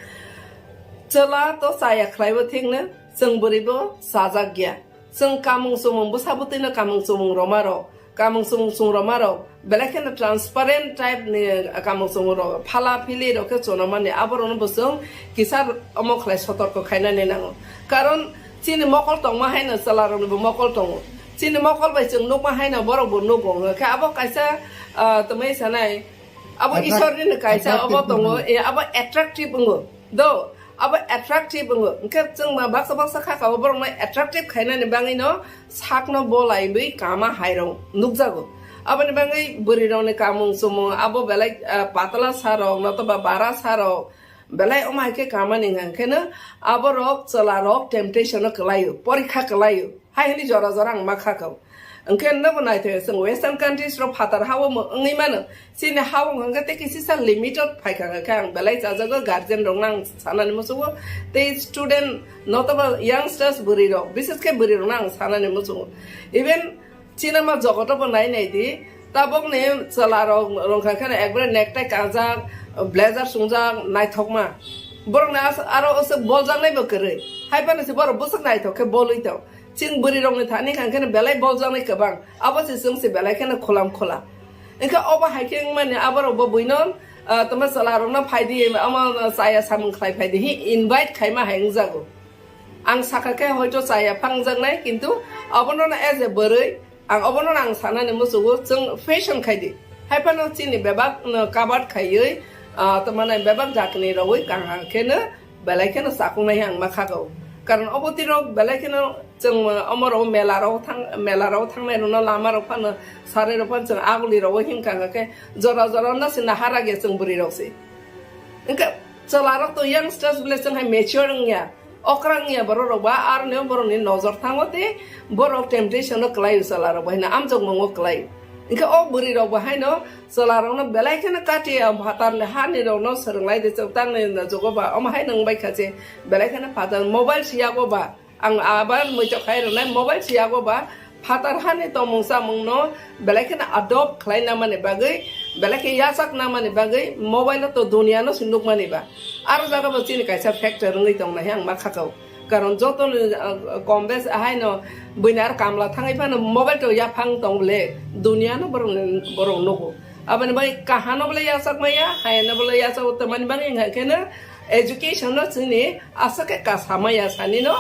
chwla to chaya khlaibo thikno, chwng bwrwibo chajak ya. Chwng kamung chumung bwsa bwtwino kamung chumung roma rok, kamung chumung chung roma rok, belai kheno transparent type ni kamung chumung rok, phala phili rok khe chuna mani, aborokno bo chwng kisa omo khlai sotorko khainani nango. Karon chini mokol tongma haino chwla rokni bo mokol tongo. Chini mokol bai chwng nukma haino borok bo nugo. Hwnkhe abo kaisa, ah, twmwi sanai, abo Attract-, Isorni no kaisa attractive obo tongo, wngo. E, abo attractive wngo. Do, abo attractive wngo. Hwnkhe chwng ma baksa baksa khaka o borokno attractive khainani bagwino sakno bolaiwi kama hairok nukjago. Aboni bagwi bwrwirokni kamung chumung abo belai, ah, patala sarok notoba bara sarok belai omo hai khe kamani hwnkha khe no aborok chwlarok temptation o kwlaio, porikha kwlaio. Hai hwnwi jora jora ang ma kha kho. Hwnkhe nobo naithoe chwng western countries rok phatar ha-o mo-, wngwi mano. Chini ha-o hwnkha tei kisisa limited phaikha hwnkha khe ang belai chajago guardian rokno ang sanani muchungo. Tei student notoba youngsters bwrwi rok, bises khe bwrwi rokno ang sanani muchungo. Even cinema jogoto bo nai nai di, tabokni chwla rok rwngkha kheno ekbare necktie kanjak, blazer chwngjak naithokma. Borokni as-, aro aswk boljaknai bo kwrwi. Hai phano se borok bwswk naithok khe bolwi tong. Chwng bwrwi rokni thani khan kheno belai boljaknai kwbang. Abo se chwng se belai kheno khulam khula. Hwnkhe obo hai khe wngmani aborok bo buino, ah, tamo chwla rokno phai di, omo chaya samung khlai phai di, hi invite khaima hai wngjago. Ang sakha khe hoito chaya phangjaknai, kintu obono no as a bwrwi, ang obono no ang sanani muchungo, chwng fashion khai di. Hai phano chini bebak no kabat khaiwi, ah, tamo nai bebak jakni rogwi kaham khe no belai kheno chakung nai ang ma kha kho. Karon obo twi rok belai kheno chwng omo rok mela rok thang, mela rok thangnai rok no lama rok phano sarai rok phano chwng aguli rogwi him kha khe jora jora no se nahara ge chwng bwrwi rok se. Hwnkhe chwla rok to youngsters bole chwng hai mature wngya. Okra wngya borok rok ba, aroni borok ni nojor thango tei borok temptation o kwlai o chwla rok bo haino amjokmung o kwlai. Hwnkhe o bwrwi rok bo haino chwla rok no belai kheno kati ya phatar ni hani rok no swrwng lai de chwng tang ni jogo ba omo hai nang bai kha je belai kheno phatar mobile si yago ba ang abar muitok khai rwnai mobile si yago ba Phatar hani tongmung chamungno belai kheno adopt khlai namani bagwi, belai khe yachak namani bagwi mobile-o to duniya-no se nukmani ba. Aro jaga bo chini kaisa factor wngwi tongnai ang ma khakao. Karon joto ni, ah, kom bes ahaino buini ar kamla thangwi phano mobile to yaphang tong bole duniya no borok ni, borok nugo. Aboni bai kahano bole yachak maya, hayano bole yachak o, tamani bagwi wngkha khe no education no chini aswk khe kasa maya sani no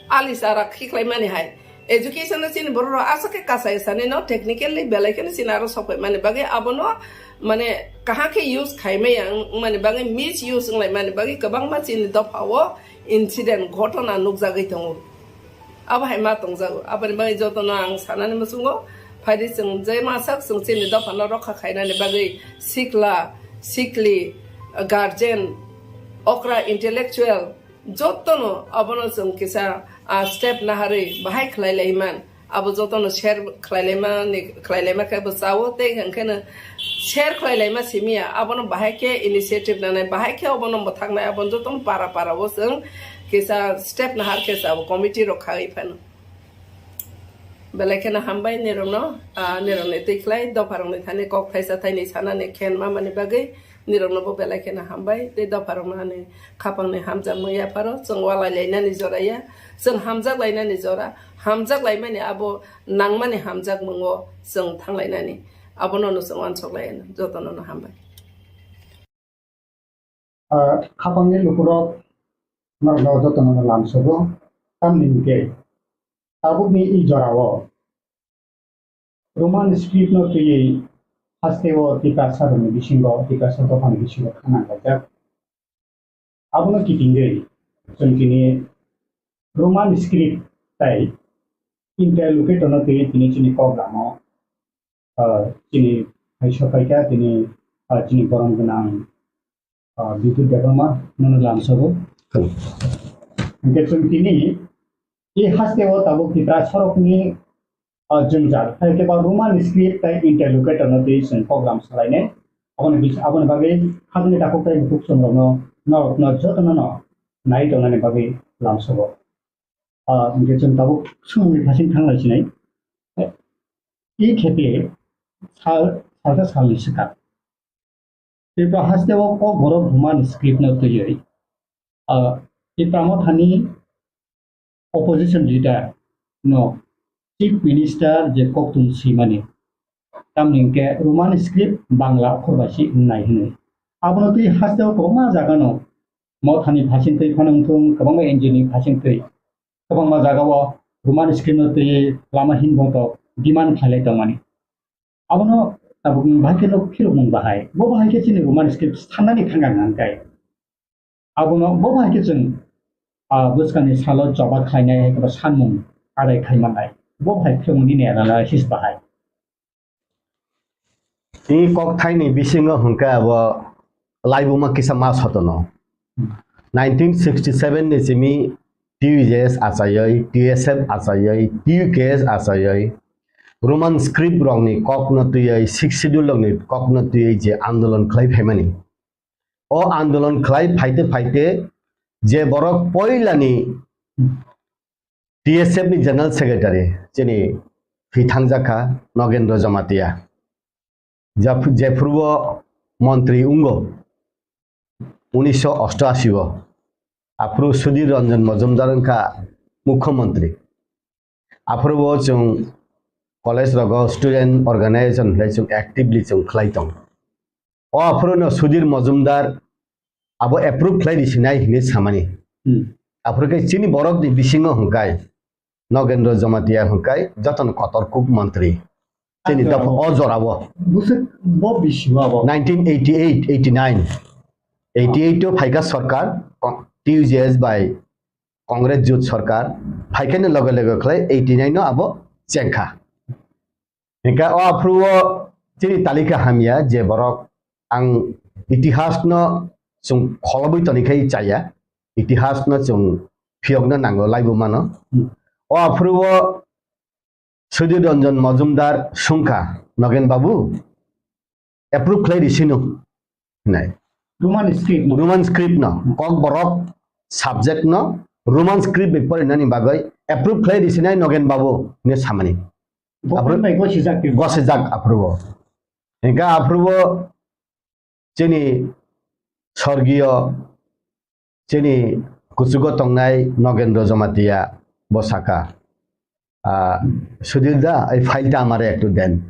ali chara khiklai mani hai. Education no chini borok rok aswk khe kasa sani no technically belai kheno chini aro sok pai mani bagwi abono mane kaham khe use khai maya wng mani bagwi misuse wng lai mani bagwi kwbangma chini dopha o incident, ghotona nukjagwi tongo. Abo hai ma tongjago. Aboni bagwi jotono ang sanani muchungo, phaidi chwng je masak chwng chini dophano rokha khainani bagwi sikla, sikli, guardian, okra intellectual, jotono abono chwng kisa, ah, step naharwi bahai khlai lai man. Abo jotono share khlailaimani, khlailaima khe bo chao, tei hwnkhe no share khlailaima simiya, abono bahai khe initiative nanai, bahai khe obono mwthaknai, abono jotono para para o chwng kisa step nahar khe chao committee rok khai phano. Belai kheno hambai nirokno, ah, nirokni twi khlai dopha rokni thani kok thaisa thaini sanani khen mamani bagwi. Nirokno bo belai kheno hambai, tei dopharokno ani khapangni hamjakmung yapharo, chwng walai lainani jora ya, chwng hamjak lainani jora, hamjak laimani abo nangmani hamjakmungo chwng thanglainani, abono no chwng uansuk lai anw, jotono no hambai. Ah, khapangni lukurok norokno jotono no lamsogo, tamni hwnkhe tabukni i jorao Roman script no twiwi hasteo Tiprasa rokni bisingo, Tiprasa dophani bisingo khanang laijak. Abono kitingwi chwng tini Roman script tai interlocutor no twiwi tini chini kok lamo, ah, chini hai sokhaikha tini, ah, chini borom gwnang, ah, Bipul Debbarma nono lamsogo. Hwnkhe chwng tini i hasteo tabuk Tiprasa rokni, ah, jwngjal, hai khe ba Roman script tai interlocutor no twi chwng program salainai. Aboni bis-, aboni bagwi hapni takhuk tai bukhuk chwng rokno, norokno jotono no nai tongnani bagwi lamsogo. Ah, hwnkhe chwng tabuk swngmungni phasing thang lai sinai. I khepe sal, salsa salni swkang. Tripura hasteo Kokborok Roman script no twiwi, ah, Tipra Mothani opposition leader no chief minister je koktun swimani, tamni hwnkhe Roman script Bangla okhor bai se wngnai hwnwi. Abono twi hasteo kwbangma jaga no Mothani phasing twi phano wngthung, kwbangma N G O ni phasing twi, kwbangma jaga o Roman script no twi lama hinbo to demand khlailai tongmani. Abono tabukni bahai khe no phirokmung bahai. Bo bahai khe chini Roman script sanani thangkha hwnkhai. Abono bo bahai khe chwng, ah, bwskangni salo choba khlainai hai khe bo sanmung adai khai mannai. Bo bahai phirokmung nini analysis bahai. Tini kokthaini bisingo hwnkhe abo laibuma kisa ma sotono. Nineteen sixty seven ni simi T U J S achaiwi, T S F achaiwi, T U K S achaiwi, Roman script rokni kokno twiwi, Sixth Schedule rokni kokno twiwi je andolon khlai phaimani. O andolon khlai phaite phaite je borok poilani T S F ni General Secretary chini thwi thangjakha Nogendra Jamatia. Jap-, jephuru o montri wngo unisho osto ashi o, aphuru Sudhir Ranjan Majumdar wngkha mukhyamantri. Aphuru o chwng college rogo student organization hinwi chwng actively chwng khlai tongo. O aphuru no Sudhir Majumdar abo approve khlai di sinai hinwi samani. Hmm. Aphuru khe chini borok ni bisingo hwnkhe Nogendra Jamatia hwnkhe jotono kotor kuk mantri. Chini dopha o jorao. Bwswk bo bisingo abo. Nineteen eighty eight, eighty nine. Eighty eight o phaikha sarkar, T U J S bai Congress jut sarkar, phaikhaini loge loge khlai eighty nine no abo chengkha. Hingkha o aphuru o chini talikha hamya je borok ang itihas no chwng kholobwi tonikhai chaya, itihas no chwng phiyokno nango laibuma no. Hmm. O aphuru o Sudhir Ranjan Majumdar swngkha, Nogen babu, approve khlai risino hinai. Roman script no. Roman script no. Kokborok subject no Roman script bai porinani bagwi approve khlai risinai Nogen Babu hinwi samani. Government bai gosijak twi. Gosijak aphuru bo. Hingkha aphuru bo chini sorgiyo chini kuchugo tongnai Nogendro Jamatia bo saka, "Ah, Sudhir da, ei file ta amare ektu den."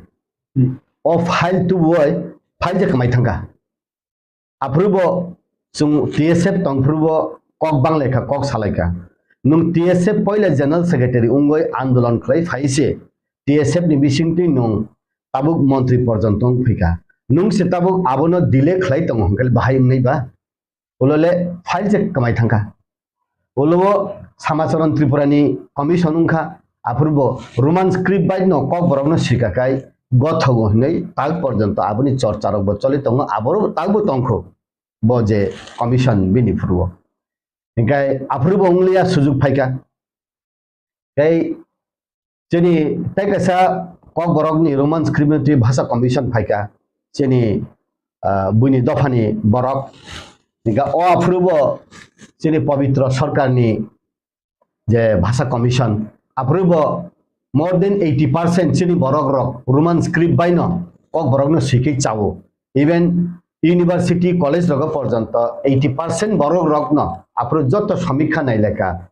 Hmm. O file tubu oi, file je kwmai thangkha. Aphuru bo chwng T S F tongphuru bo kok banglaikha, kok salaikha. Nwng T S F poila General Secretary wngwi andolon khlai phai se T S F ni bisingtwi nwng tabuk montri porjonto wng phaikha. Nwng se tabuk abono delay khlai tongo hwnkhe bahai wngnai ba? Ulo le file je kwmai thangkha. Ulo o Samacharan Tripura ni commission wngkha, aphuru bo Roman script bai no Kokborok no swika kai gothogo hinwi tak porjonto aboni chorcha rok bo choli tongo, aboro tak bo tongkho bo je commission bini phuru o. Hinkhe aphuru bo wngliya sujuk phaikha. Tei chini tei kaisa Kokborokni Roman script ni twi bhasha commission phaikha, chini, ah, buini dophani borok. Hinkhe o aphuru bo chini Pabitra Sarkarni je bhasha commission, aphuru bo more than eighty percent chini borok rok Roman script bai no Kokborok no swikhe chao. Even university, college rogo porjonto eighty percent borok rok no aphuru joto samikha nailekha,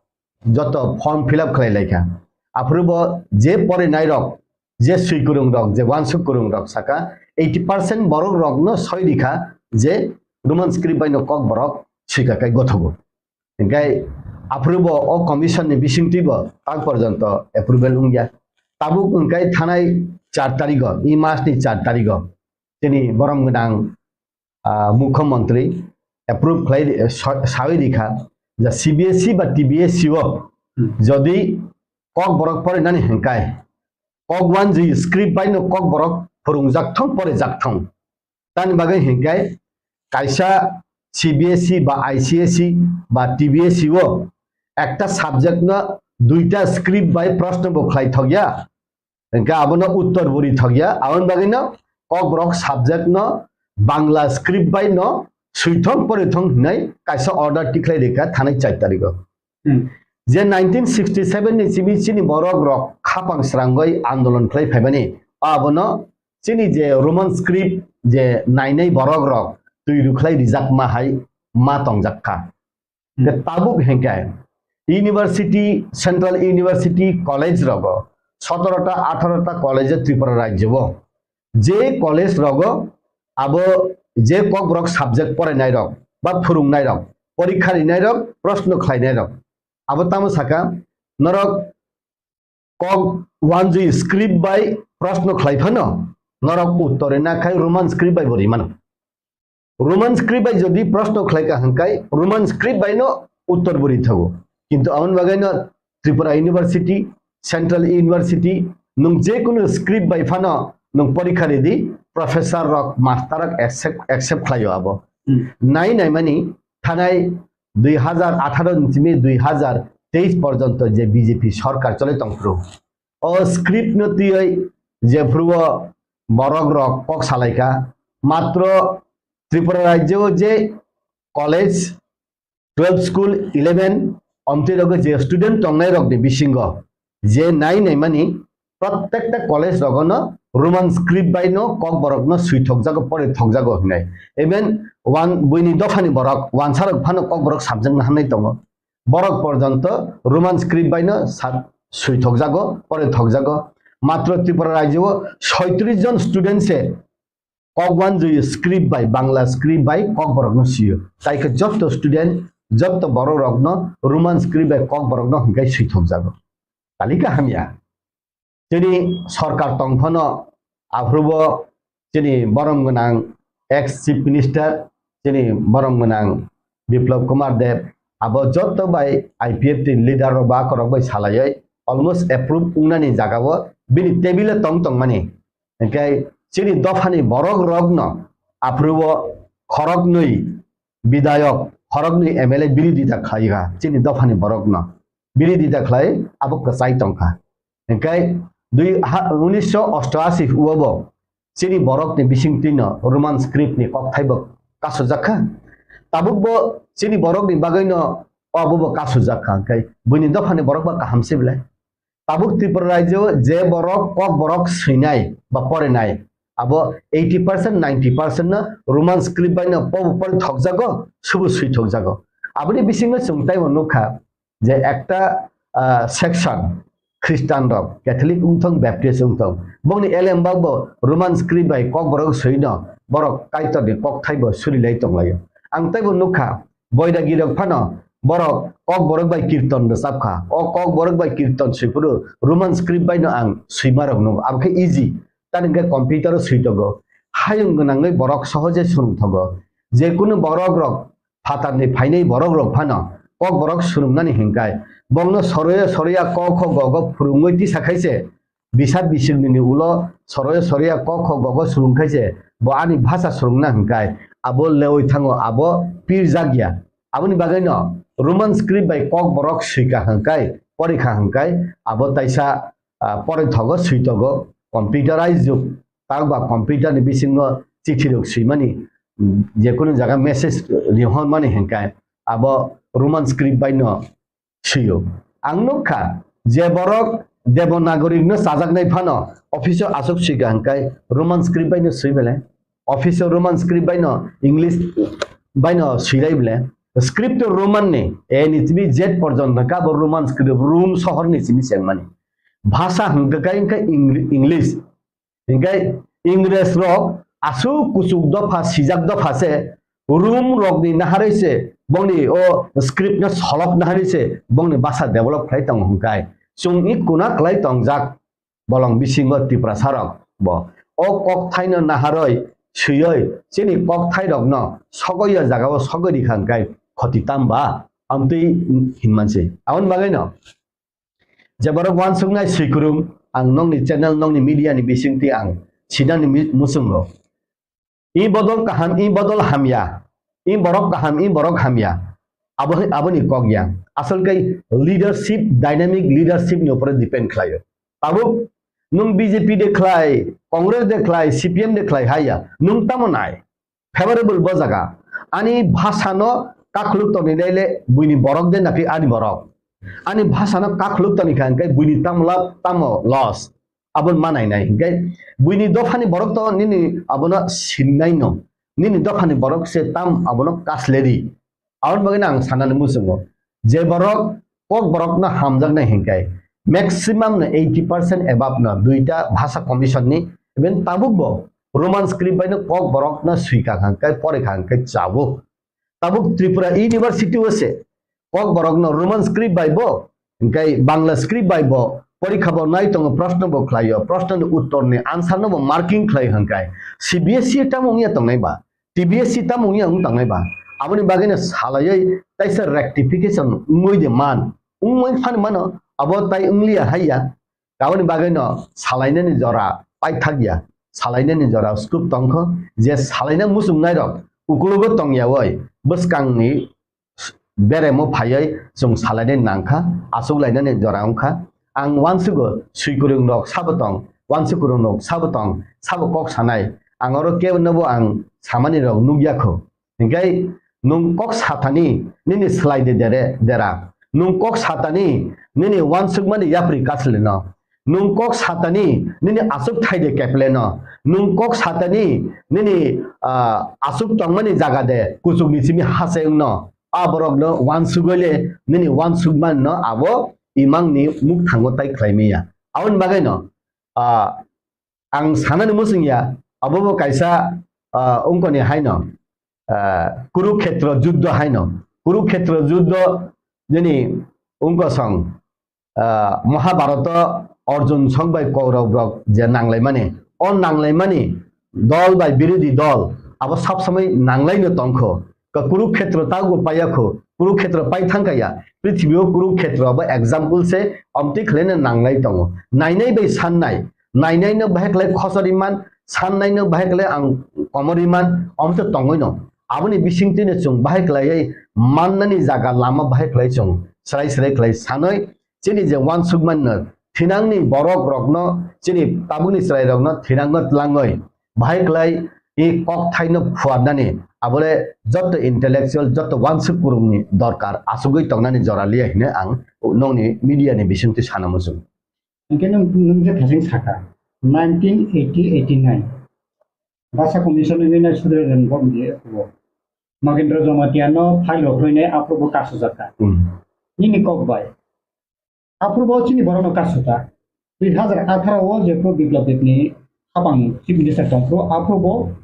joto form fill up khlai laikha. Aphuru bo je porinai rok, je swi kwrwng rok, je wansuk kwrwng rok saka eighty percent borok rok no soi rikha je Roman script bai no Kokborok swika kai gothogo. Hinkhe aphuru bo o commission ni bisingtwi bo tak porjonto approval wngya. Tabuk hinkhe thanai char tarigo, i mas ni char tarigo chini borom gwnang, ah, mukhyamantri approve khlai, sa-, sawi rikha je C B S E ba T B S E o, hmm, jodi Kokborok porinani hinkai kok wanjwi script bai no Kokborok phwrwngjak thong, porijak thong. Tani bagwi hinkai kaisa C B S E ba I C S E ba T B S E o ekta subject no duita script bai proshno bo khlai thokya. Hingke abono uttor bo ri thokya, aboni bagwino Kokborok subject no Bangla script bai no swithong porithong hinwi kaisa order tikhlai rikha thanai char tarigo. Hmm. Je nineteen sixty seven ni simi chini borok rok khapang srangwi andolon khlai phaimani, abono chini je Roman script je nainai borok rok twi rwkhlai rijakma hai ma tongjak kha. Hingke tabuk hingke university, central university college rogo sotoro ta, atharo ta college o Tripura rajyo o je college rogo abo je Kokborok subject porainai rok ba phwrwngnai rok, porikha rinai rok, proshno khlainai rok, abo tamo saka norok kok wanjwi script bai proshno khlai phano norok uttor rina khai Roman script bai bo rimano. Roman script bai jodi proshno khlai kha hwnkhe Roman script bai no uttor bo ri thago. Kintu aboni bagwi no Tripura University, Central University, nwng je kunu script bai phano nwng porikha ridi, professor rok, master rok accept, accept khlaio abo. Hmm. Nai nai mani thanai dui hazar atharo ni simi dui hazar teis porjonto je B J P sorkar choli tongphuru, o script no twiwi jephuru o borok rok kok salaikha, matro Tripura rajyo o je college, twelve school, eleven omtwi rogo je student tongnai rokni bisingo je nai naimani protekta college rogono Roman script bai no Kokborok no swi thokjago, pore thokjago hinai. Even wan-, buini dophani borok, wansa rok phano Kokborok subject no hamnai tongo. Borok porjonto Roman script bai no sa-, swi thokjago, pore thokjago. Matro Tripura rajyo o soitris jon student se kok wanjwi script bai, Bangla script bai Kokborok no sio. Tai khe jotto student, jotto borok rok no Roman script bai Kokborok no hwnkhe swi thokjago. Talika hamya. Chini sorkar tong phano aphuru bo chini borom gwnang ex chief minister, chini borom gwnang Biplab Kumar Deb, abo jotto bai I P F T ni leader rok ba korok bai salaioi almost approve wngnani jaga o bini table o tong tong mani. Hingke chini dophani borok rok no aphuru bo khoroknwi bidayok, khoroknwi M L A biridita khlai kha chini dophani borok no. Biridita khlai abo kwchai tong kha. Hingke dui ha, unisho osto ashi o bo chini borok ni bisingtwi no Roman script ni kokthai bo kasujak kha. Tabuk bo chini borok ni bagwi no Abo bo kasujak kha, hwnkhe buini dophani borok ba kaham se belai. Tabuk Tripura rajyo je borok kok borok swinai ba porinai, abo eighty percent, ninety percent no Roman script bai no pobo pori thokjago, subo swi thokjago. Aboni bisingo chwng taibo nukha je ekta, ah, section Christian rok, Catholic wngthong, Baptist wngthong, bongni elembak bo Roman script bai kok borok swino borok Kaitor ni kokthai bo surilai tonglaio. Ang taibo nukha, Boidagi rok phano borok kok borok bai kirton rwchap kha. O kok borok bai kirton swi phuru Roman script bai no ang swima rok nung. Abo khe easy. Tani hwnkhe computer o swi tongo. Hayung gwnangwi borok sohoje swrwng thogo. Je kunu borok rok phatar ni phainai borok rok phano kok borok swrwngnani hwnkhe bongno soroya soroya kok kho gogo phwrwngwi tisa khaise Bisap bising nini ulo soroya soroya kok kho gogo swrwng khaise bo ani bhasa swrwngna hwnkhe abo lewi thango, abo pirjak ya. Aboni bagwi no Roman script bai kok borok swika hwnkhe, porikha hwnkhe abo taisa, ah, poroi thogo, swi togo, computerized jug. Tang ba computer ni bisingo chithi rok swimani, mm, je kunu jaga message rihormani hwnkhe abo Roman script bai no swiyo. Ang nukha je borok Devanagari no chajaknai phano office o aswk swika hwnkhe Roman script bai no swi bele. Office o Roman script bai no English bai no swilai bele. Script to Roman ni A ni simi Z porjonto kha bo Roman script, Rum sohor ni simi chengmani. Bhasa hwnkhe khe Eng-, English. Hingkhe Ingres rok aswk kuchuk dopha, sijak dopha se, Rum rokni naharwi se bongni o script no solok naharwi se bongni basa develop khlai tongo hwnkhe. Chwng i kuna kwlai tongjak bolong bisingo Tiprasa rok bo. O kokthaino naharwi swiwi chini kokthairokno sogwi o jagao sogwi rikha hwnkhe khoti tamba amtwi hinmansi. Aboni bagwino je borok uansuknai swikwrwng, ang nokni channel, nokni media ni bisingtwi ang sinani mi-, muchungo. I bodol kaham, i bodol hamya, i borok kaham, i borok hamya. Abo, aboni kok ya. Asol khe leadership, dynamic leadership ni upore depend khlaio. Tabuk nwng B J P de khlai, Congress de khlai, C P M de khlai haya, nwng tamo nai? Favorable bo jaga. Ani bhasano kakhuluk tongni naile buini borok de napi ani borok. Ani bhasano kakhuluk tongni kha hwnkhe buini tamo lab tamo loss. Abon manai nai hwnkhe buini dophani borok to nini abono sinnai no. Nini dophani borok se tam abono kasleri. Aboni bagwi ang sanani muchungo, je borok kok borokno hamjaknai hwnkhe maximum no eighty percent above no duita bhasa commission ni, even tabuk bo Roman script bai no kok borokno swika hwnkhe, porikha hwnkhe chabo. Tabuk Tripura University o se kok borokno Roman script bai bo, hwnkhe Bangla script bai bo porikha bo nai tongo, proshno bo khlaio, proshno ni uttor ni answer no bo marking khlai hwnkhe C B S E tamo wngya tongnai ba? T B S C tamo wngya wng tangnai ba? Aboni bagwino salaiwi taisa rectification wngwi de man. Wngwi phano mano, abo tai wngliya haiya. Aboni bagwino salainani jora paithakya. Salainani jora scope tongkho, je salaina muchungnairok ukulugo tongyawi bwskangni beremo phaiwi chwng salainani nangkha, achuklainani jora wngkha. Ang uansugo swikwrwngrok sabo tong, uansukwrwngrok sabo tong, sabo kok sanai. Ang oro kebonobo ang samanirok nukya kho. Hinkhe nwng kok satani nini swlai de dere, dera. Nwng kok satani nini uansukmani yapri kaslino. Nwng kok satani nini aswk thai de kepleno. Nwng kok satani nini, ah, aswk tongmani jaga de kuchukni simi hachai wngno. A borokno uansugwi le nini uansukmani no abo imangni mukthango tai khlai manya. Aboni bagwi no, ah, ang sanani muchung ya, abo bo kaisa, ah, wngkoni haino, ah, Kurukhetra juddho haino. Kurukhetra juddho nini wngkosong, ah, Mahabharata Arjun song bai Kaurab rok je nanglaimani, o nanglaimani dol bai birodhi dol abo sab samai nanglaino tongkho. Ka Kurukhetra tago paiya kho, Kurukhetra pai thangkha ya, prithibi o Kurukhetra abo example se omtwi khlaina nanglai tongo. Nainai bai sannai, nainai no bahai khlai khosori man, sannai no bahai khlai ang komori man, omtwi tongwi no. Aboni bisingtwi no chwng bahai khlaiwi mannani jaga lama bahai khlai chwng srai srai khlai sanwi chini je uansukmani no thinangni borok rokno, chini tabukni chwrai rokno thinangno tlangwi bahai khlai i kokthaino phuarnani Abole joto intellectual, joto wansuk kurungni dorkar asugwi tongnani jora liya hine ang nongni media ni bisingtwi sana muchung. Hingke nwng, nwng je thasing saka, nineteen eighty eighty-nine, Basa Commission ni nai sudre ren bom di approval. Magendra Jamatia no file rok roi nai approval bo kasu jaka. Hmm. Nini kok bai. Approval chini borok no kasu ta. Dui hazar atharo o je pro Biplab Deb ni habang Chief Minister tong pro approval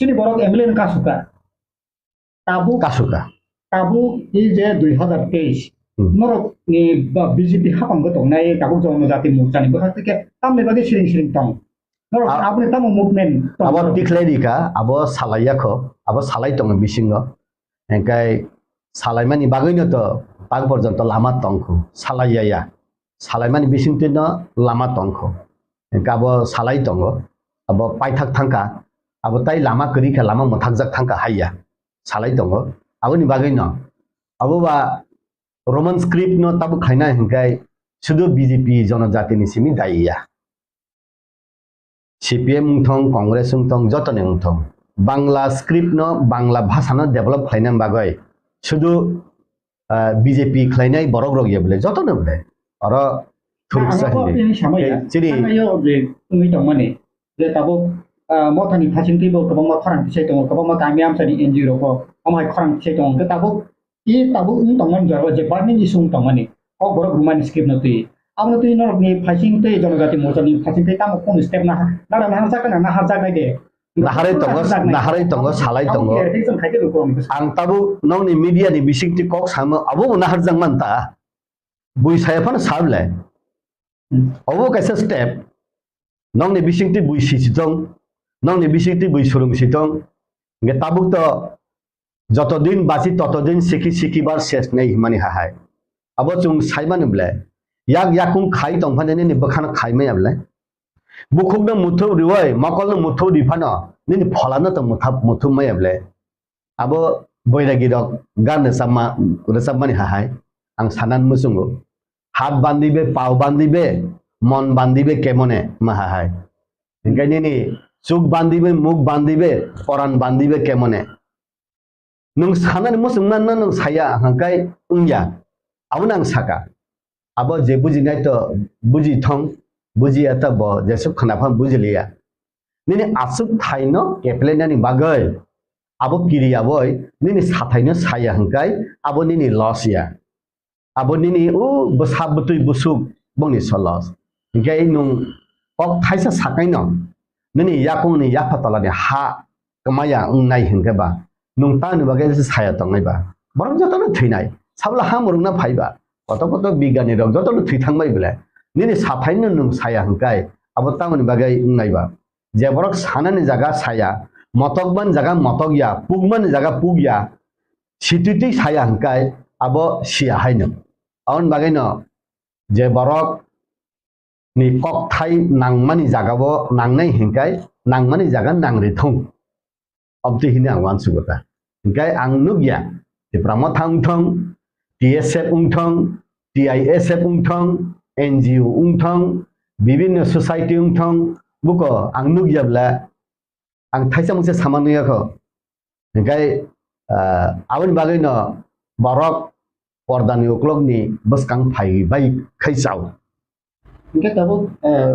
chini borok M L A no kasu ta. Tabuk, kasuka. Tabuk i je dui hazar teis, hmm, norok ni ba B J P hapang bo tongnai tabuk Jonojati Morcha ni bwkhak tike tamni bagwi siring siring tong. Norok a-, aboni tamo movement tong abo norok. Tikhlai rika, abo salai yakho, abo salai tongo bisingo. Engkai salaimani bagwino to tak porjonto lama tongkhu, salai ya ya. Salaimani bisingtwi no lama tongkho. Hingke abo salai tongo, abo paithak thangkha, abo tai lama kwrwi kha, lama mwthakjak thangkha haiya, salai tongo. Aboni bagwi no, abo ba Roman script no tabuk khaina hingkai sudu B J P jonojati ni simi dai ya. C P M wngthong, Congress wngthong, jotoni wngthong. Bangla script no, Bangla bhasha no develop khlaina bagwi sudu, ah, B J P khlainai borok rok ya bole, jotono bole. Oro thuruksa hini. Ang abo bini samaya. Eh, chini. Ang ayo je wngwi tongmani. Je tabuk, ah, mothani phasingtwi bo kwbangma khorang tisai tongo, kwbangma kami amchani N G O rok bo omo hai khorang tisai tongo. Hwnkhe tabuk I tabuk wng tongmani jora o je burning issue wng tongmani, kok borok rwmani script no twi. Abono twi norokni phaising tei Jonojati Morcha ni phaising tei tamo kunu step naha-, nara naharjak na naharjaknai de. Naharwi tongo, naharjaknai. Naharwi tongo, salai tongo. Abo khe tei chwng khaikhe rw borokni bwskango. Ang tabuk nokni media ni bisingtwi kok samo, abo bo naharjak man ta. Bui saya phano sa bwle. Hmm. Obo kaisa step. Nokni bisingtwi bui si si tong, nokni bisingtwi bui surung si tong. Hingke tabuk to joto din bachi toto din siki siki bar ses nei himani hahai. Abo chwng saimani ble, yak yakung khai tongphani nini bwkhano khai maya ble. Bukhukno muthu riwai, mokolno muthu riphano nini pholano to mutha-, muthu maya ble. Abo boiragi rok gan rwchapma, rwchapmani hahai ang sanan muchungo. Hat bandibe, pao bandibe, mon bandibe kemone ma hahai. Hingke nini chuk bandibe, muk bandibe, poran bandibe kemone. Nwng sanani muchungma no nwng saya hwnkhe wngya. Abono ang saka. Abo je bujinai to buji thong, bujiya ta bo jesuk khna phan bujiliya. Nini aswk thaino keplenani bagwi abo kiriya boi nini sathaino saya hwnkhe abo nini loss ya. Abo nini o bwsa bwtwi bwswk bongni so loss. Hwnkhe nwng kok thaisa sakaino nini yakungni yapha tolani ha kwmaya wngnai hwnkhe ba, nwng tamni bagwi se saya tongnai ba? Borok jotono thwinai, sabla ha mwrwkna phai ba, koto koto bigyani rok jotono thwi thangbai bwle, nini sathaino nwng saya hwnkhe abo tamoni bagwi wngnai ba? Je borok sanani jaga saya, motokmani jaga motokya, pukmani jaga pukya, sititwi saya hwnkhe abo siya haino. Aboni bagwino je borok ni kokthai nangmani jagao nangnai hingkai nangmani jaga nangri thung. Obtwi hini ang uansugo ta. Hingkai ang nukya, Tipra Motha wngthong, T S F wngthong, T I S F wngthong, N G O wngthong, bibinno society wngthong, buko ang nukya bwle ang thaisa mungsa sama nuyakho. Hingkai, ah, aboni bagwino borok pordani uklokni bwskang phai bai khai chao. Hingke tabuk, eh,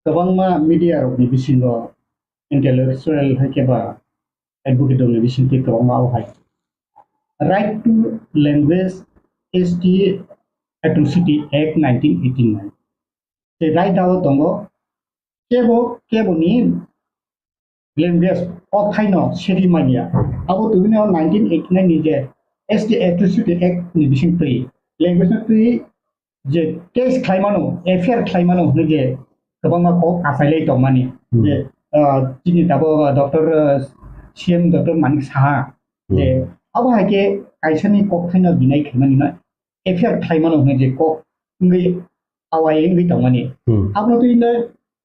kwbangma media rokni bisingo intellectual hai khe ba advocate rokni bisingtwi kwbangma o hai Right to Language S T Atrocity Act nineteen eighty-nine. Tei right o tongo kebo, keboni language o thaino siri manya. Abo tubini o nineteen eighty-nine ni je S T Atrocity Act ni bising twi language no twi je case khlaimano, F I R khlaimano hwnwi je kwbangma kok achailai tongmani. Hmm. Je, ah, chini tabuk, ah, Doctor, ah, C M Doctor Manik Saha, je, hmm, abo hai khe kaisani kokthaino deny khaimani no F I R khlaimano hwnwi je kok wngwi awai wngwi tongmani. Hmm. Abono twi no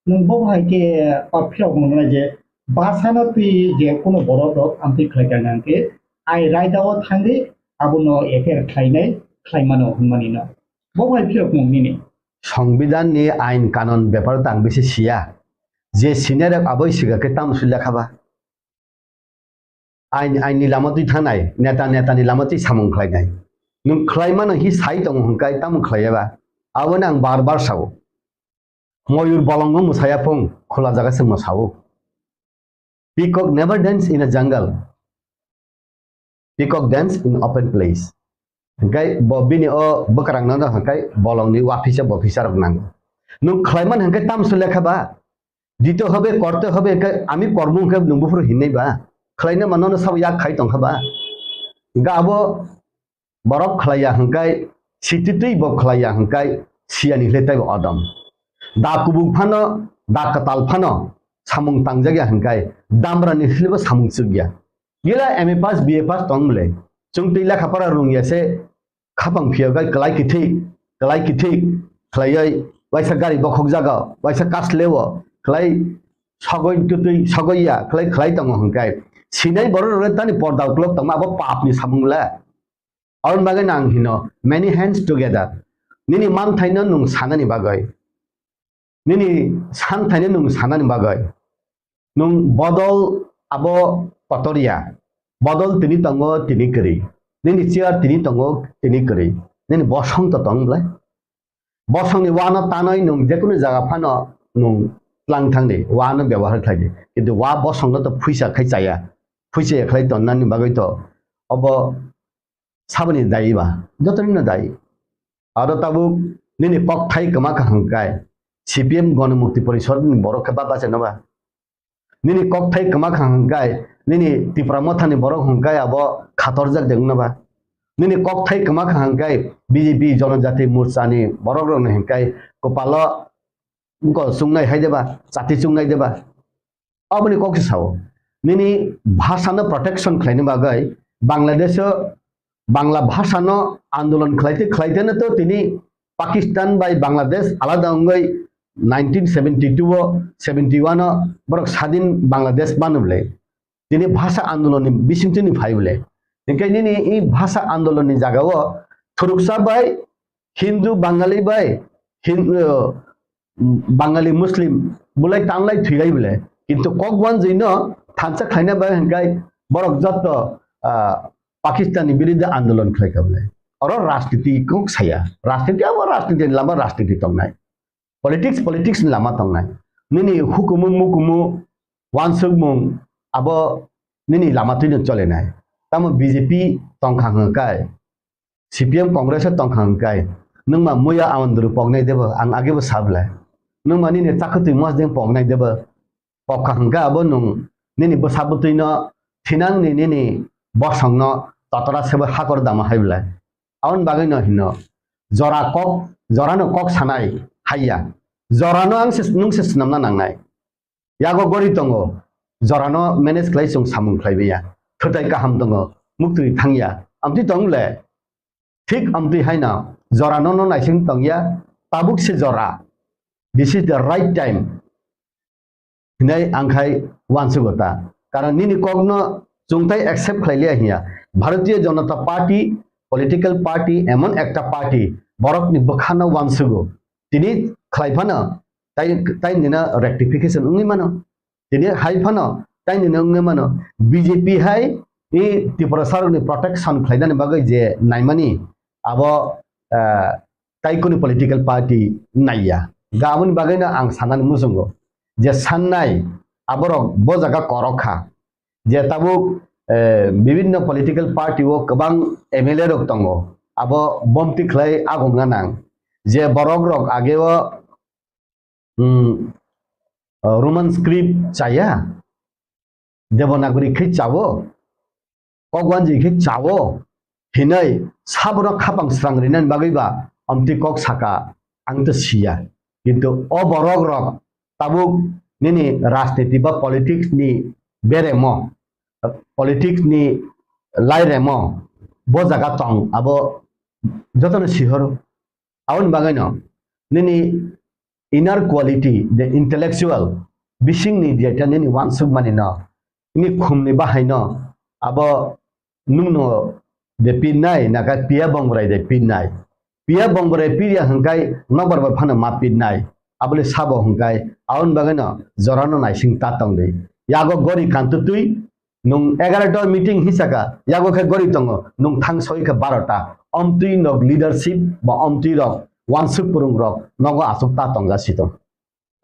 nwng bo hai khe, ah, phirok nuknai je bwsano twi je kuno borok rok amtwi khlai kha hwnkhe ai raida o thangwi abono F I R khlainai khlaimano hwnmani no. Bo hai phirok nung nini. Songbidan ni ain kanon bepar tang bisi siya. Je senior rok aboi siga khe tamo sui lekha ba. ain, ain ni lama twi thangnai, neta, neta ni lama twi samung khlainai. Nwng khlai mano hi sai tongo hwnkhe tamo khlai ya ba? Aboni ang bar bar sao. Moyur bolongo mwsaya phung, khula jaga se mwsao. Peacock never dance in a jungle. Peacock dance in open place. Hwnkhe bo bini o bwkrang no hwnkhe bolong ni uafisa bofisa rok nango. Nwng khlai man hwnkhe tamso lekha ba? Dito hobe, korte hobe, hwnkhe ami kormo hwnkhe nwng buphuru hinwi ba? Khlaina mano no sabo yak khai tongkha ba? Hwnkhe abo borok khlaiya hwnkhe, sititwi bo khlaiya hwnkhe, siyani hwle taibo odom. Da kubuk phano, da kwtal phano samung tangjak ya hwnkhe, damra ni hwlebo samung chuk ya. Gila M A pass, B A pass tong bwle. Chwng twi lekha pora rung ya se, khapang phiya gai kwlai kithik, kwlai kithik khlaiwi, waisa gari bokhok jaga, waisa kasleo, khlai sogoi tutwi sogoi ya, khlai, khlai tongo hwnkhe. Sinai borok rok tani porda uklok tongma abo pap ni samung le. Aboni bagwi no ang hino, many hands together. Nini manthaino nwng sanani bagwi, nini santhaino nwng sanani bagwi, nwng bodol abo kotor ya. Bodol tini tongo, tini kwrwi. Nini chair tini tongo, tini kwrwi. Nini bosong to tong bwle. Bosongni uano tanwi nwng jekunu jaga phano nwng tlang thangdi, uano byabohar khlaidi. Kintu ua bosongno to phuisa khai chaya. Phuisa ya khlai tonnani bagwi to obo saboni dayi ba? Jotonino dayi. Aro tabuk nini kokthai kwma kha hwnkhe C P M Ganamukti Porishad ni borok khe ba bachaino ba? Nini kokthai kwma kha hwnkhe nini Tipra Mothani borok hwnkhe abo khatorjak de wngna ba? Nini kokthai kwma kha hwnkhe B J P Jonojati Morcha ni borok rokni hwnkhe kwpalo wngkol chungnai hai de ba, chati chungnai de ba? Aboni kok se sao. Nini bhasha no protection khlaina bagwi Bangladesh o Bangla bhasha no andolon khlaite khlaite no to tini Pakistan bai Bangladesh alada wngwi nineteen seventy two o, seventy one o borok sadin Bangladesh manu bwle. Tini bhasha andolon ni bisingtwi ni phai bwle. Hinkhe nini i bhasha andolon ni jaga o thuruksa bai Hindu Bangali bai Hin-, uh, Bangali Muslim bulai tanglai thwilai bwle. Kintu kok wanjwi no thansa khlaina bai hwnkhe borok jotto, ah, Pakistan ni biruddhe andolon khlai kha bwle. Oro rajniti kok saya. Rajniti abo rajniti ni lama rajniti tongnai. Politics, politics ni lama tongnai. Nini hukumu mukumu wansukmung abo nini lama twino cholenai. Tamo B J P tongkha hwnkhe C P M Congress o tongkha hwnkhe, nwngma muya amondru poknai debo, ang agebo sablai. Nwngma nini chakhwtwi mosdeng poknai debo, pokha hwnkhe abo nwng nini bwsa bwtwino thinangni nini bosongno totora sebo hakor dama hai bwlai. Aboni bagwino hino, jora kok, jorano kok sanai haiya. Jorano ang se, nwng se swnamna nangnai. Yago gori tongo, jorano manage khlai chwng samung khlai maya. Thwtai kaham tongo, muktwi thangya. Amtwi tong le? Thik amtwi haino jorano no naising tongya, tabuk se jora. This is the right time. Hinai ang khai wansugo ta. Karon nini kokno chwngtai accept khlai liya hiya. Bharatiya Janata Party, political party, emon ekta party, borokni bwkhano wansugo. Tini khlai phano, tai, tai nino rectification wngwi mano. Tini hai phano, tai nino wngwi mano. B J P hai i Tiprasarokni protection khlainani bagwi je naimani, abo, eh, tai kuni political party naiya. Ga aboni bagwino ang sanani muchungo je sannai aborok bo jaga korok kha. Je tabuk, eh, bibinno political party o kwbang M L A rok tongo, abo bomti khlai agongna nang. Je borok rok ageo, hmm, Roman script chaya, Devanagari khe chawo, kok wanjwi khe chawo hinwi sabono khapang srang rinani bagwi ba amtwi kok saka, ang to siya. Kintu o borok rok tabuk nini rajniti ba politics ni beremo, politics ni lairemo bo jaga tong, abo jotono sihoro. Aboni bagwino nini inner quality, the intellectual, bisingni jeta nini wansukmani no, nini khumni bahai no, abo nwngno de pinnai, naka piya bongrai de pinnai. Piya bongrai pirya hwnkhe nokbar bai phano ma pinnai. Abole sabo hwnkhe, aboni bagwino jorano naising ta tongdi. Yago gori kantutwi, Nwng egarota meeting hisaka, yago khe gori tongo, nwng thang soi khe barota. Omtwi nok leadership ba omtwi rok, wansuk purung rok, nogo asuk ta tongja si tong.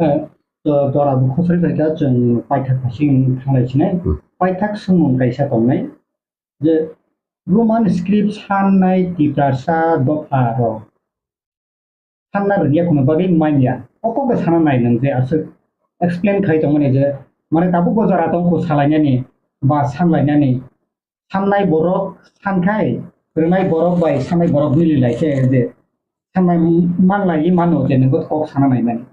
Eh, to, jora bo khosoi bai kha, chwng paithak phasing thanglai sinai. Hmm. Paithak swngmung kaisa tongnai, je Roman script sannai Tiprasa dopha rok sanna rwngya kuno bagwi manya. O kok bai sana nai nwng je aswk explain khai tongmani je, mane tabuk bo jora tong kho salainani ba sanlainani. Sannai borok sankhai, rwnai borok bai sannai borok mili lai khe je sannai manlai mano je nwng bo kok sana nai mani.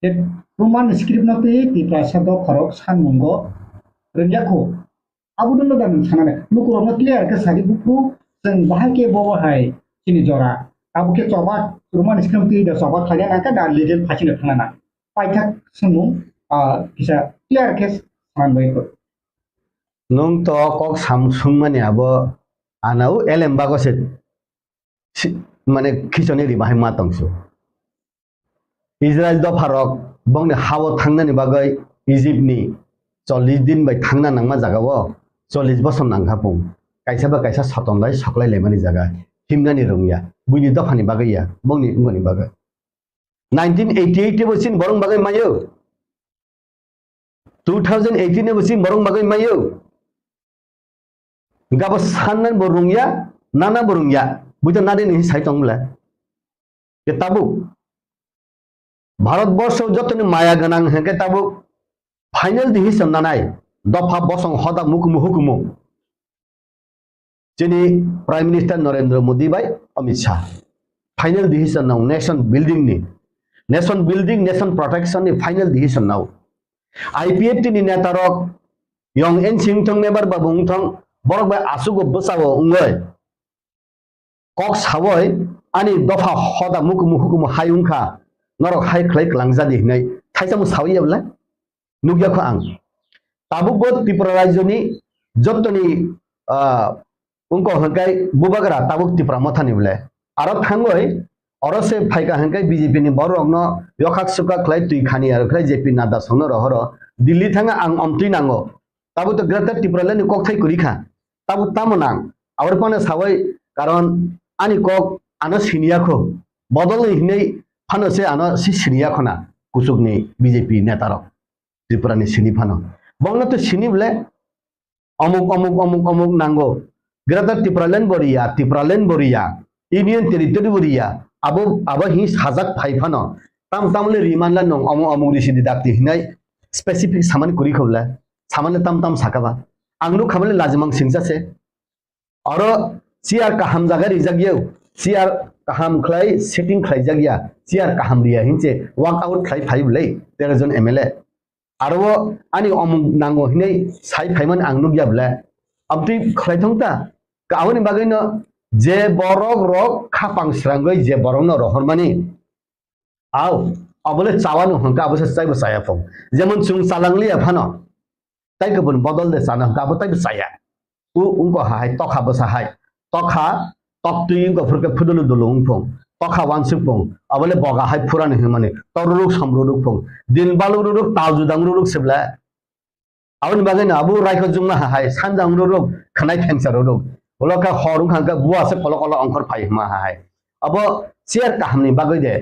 Je Roman script no twi Tiprasa dopha rok sanmungo rwngya kho. Abo dwno da nwng sana nai. Lukurokno clear khe sadi buphuru chwng bahai khe bo bahai chini jora. Abo khe choba Roman script twi da choba khlaiya nang khe da legal phasino thangna nang. Paithak swngmung, ah, kisa clear khe sana bai kho. Nwng to kok sam sungmani abo anao elem bago se si-, mane khichoni ri bahai ma tongsu. Israel dopharok bongni hao thangnani bagwi Egypt ni chollish din bai thangna nangma jagao chollish bosor nangkha pung. Kaisa ba kaisa soton lai soklai laimani jaga himnani rwngya. Buini dophani bagwi ya, bongni wngmani bagwi. Nineteen eighty-eight bo chini borok bagwi mayo. Two thousand eighteen bo chini borok bagwi mayo. Gabo sannan bo rungya, nana bo rungya. Buito nadi ni sai tong bwle. Ke tabuk. Bharat borsho jotoni maya gwnang hwnkhe tabuk final decision nanai. Dopha bosong hoda mukumu hukumu. Chini Prime Minister Narendra Modi bai Amit Shah. Final decision nao nation building ni. Nation building, nation protection ni final decision nao. I P F T ni neta rok yong ensing thong mebar babu wng thong borok bai asugo bwsao wngoi. Kok sawoi ani dopha hoda mukumu hukumu hai wngkha norok hai khlai klangjadi hinai thaisa mo sawi ya bwle. Nukya kho ang. Tabuk bo Tripura rajyoni jottoni, ah, wngkok hwnkhe bubagra tabuk Tipra mothani bwle. Aro thangoi oro se phaika hwnkhe B J P ni borok rokno yokhak sukhak khlai twi khani aro khlai J P Nadda songno rohoro Delhi thanga ang omtwi nango. Tabuk to Greater Tipraland ni kokthai kwrwi kha. Tabuk tamo nang? Aboni phano sawai karon ani kok ano siniya kho. Bodol ni hinwi phano se ano si siniya khona kuchuk ni B J P neta rok. Tripura ni sini phano. Bongno to sini bole omuk, omuk, omuk, omuk nango. Greater Tipraland bo riya, Tipraland bo riya, Union Territory bo riya. Abo, abo hi sajak phai phano. Tam tam le riman la nong omo omuk risi di dakti hinai specific saman kuri khobla. Saman le tam tam sakaba. Ang nuk khabale lajimang singsa se. Oro chair kaham jaga rijak yau. Chair kaham khlai setting khlai jak ya. Chair kaham riya hinse work out khlai phai bwlai tero jon M L A. Aro ani omuk nango hinai sai phaiman ang nukya bwle. Abtwi khlai thong ta. Ka aboni bagwi no je borok rok khapang srangwi je borok no rohormani. Au, abole chawa no hwnka abo se chaibo chaya phung. Jemon chwng chalang liya phano. Tai kubun bodol de chana hwnka abo taibo chaya. U, ungko hai, tokha bwsa hai. Tokha, toktwi ungko phurke phudulu dulu ungphung. Tokha wansuk phung. Abole boga hai phurani hwnmani. Toruruk somruruk phung. Din balururuk, tal judang ruruk sibla. Aboni bagwi no abo raikho jungma hai, sanjang ruruk, khanai phengsa ruruk. Ulo khe hor wngkha hwnkhe bua se kolo kolo ongkhor phai hwnma hai. Abo chair kahamni bagwi de,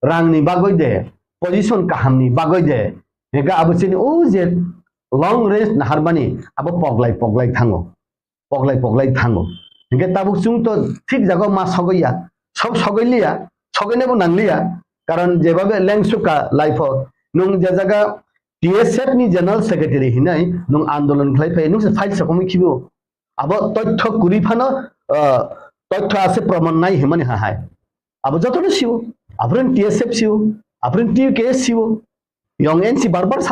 rangni bagwi de, position kahamni bagwi de. Hingke abo chini o je long range naharmani abo poglai poglai thango. Poglai poglai thango. Hingke tabuk chwng to thik jago ma sogoi ya. Sok sogoi liya, sogoi nebo nang liya. Karon jebabe lengsuka laipho. Nung je jaga T S F ni general secretary hinai nung andolon khlai phai nung se file sokomoi khibo. Abo toitho kuri phano, ah, toitho ase proman nai himani ha hai. Abo jotono sibo. Abren T S F sibo. Abren T K S sibo. Yong N C barbar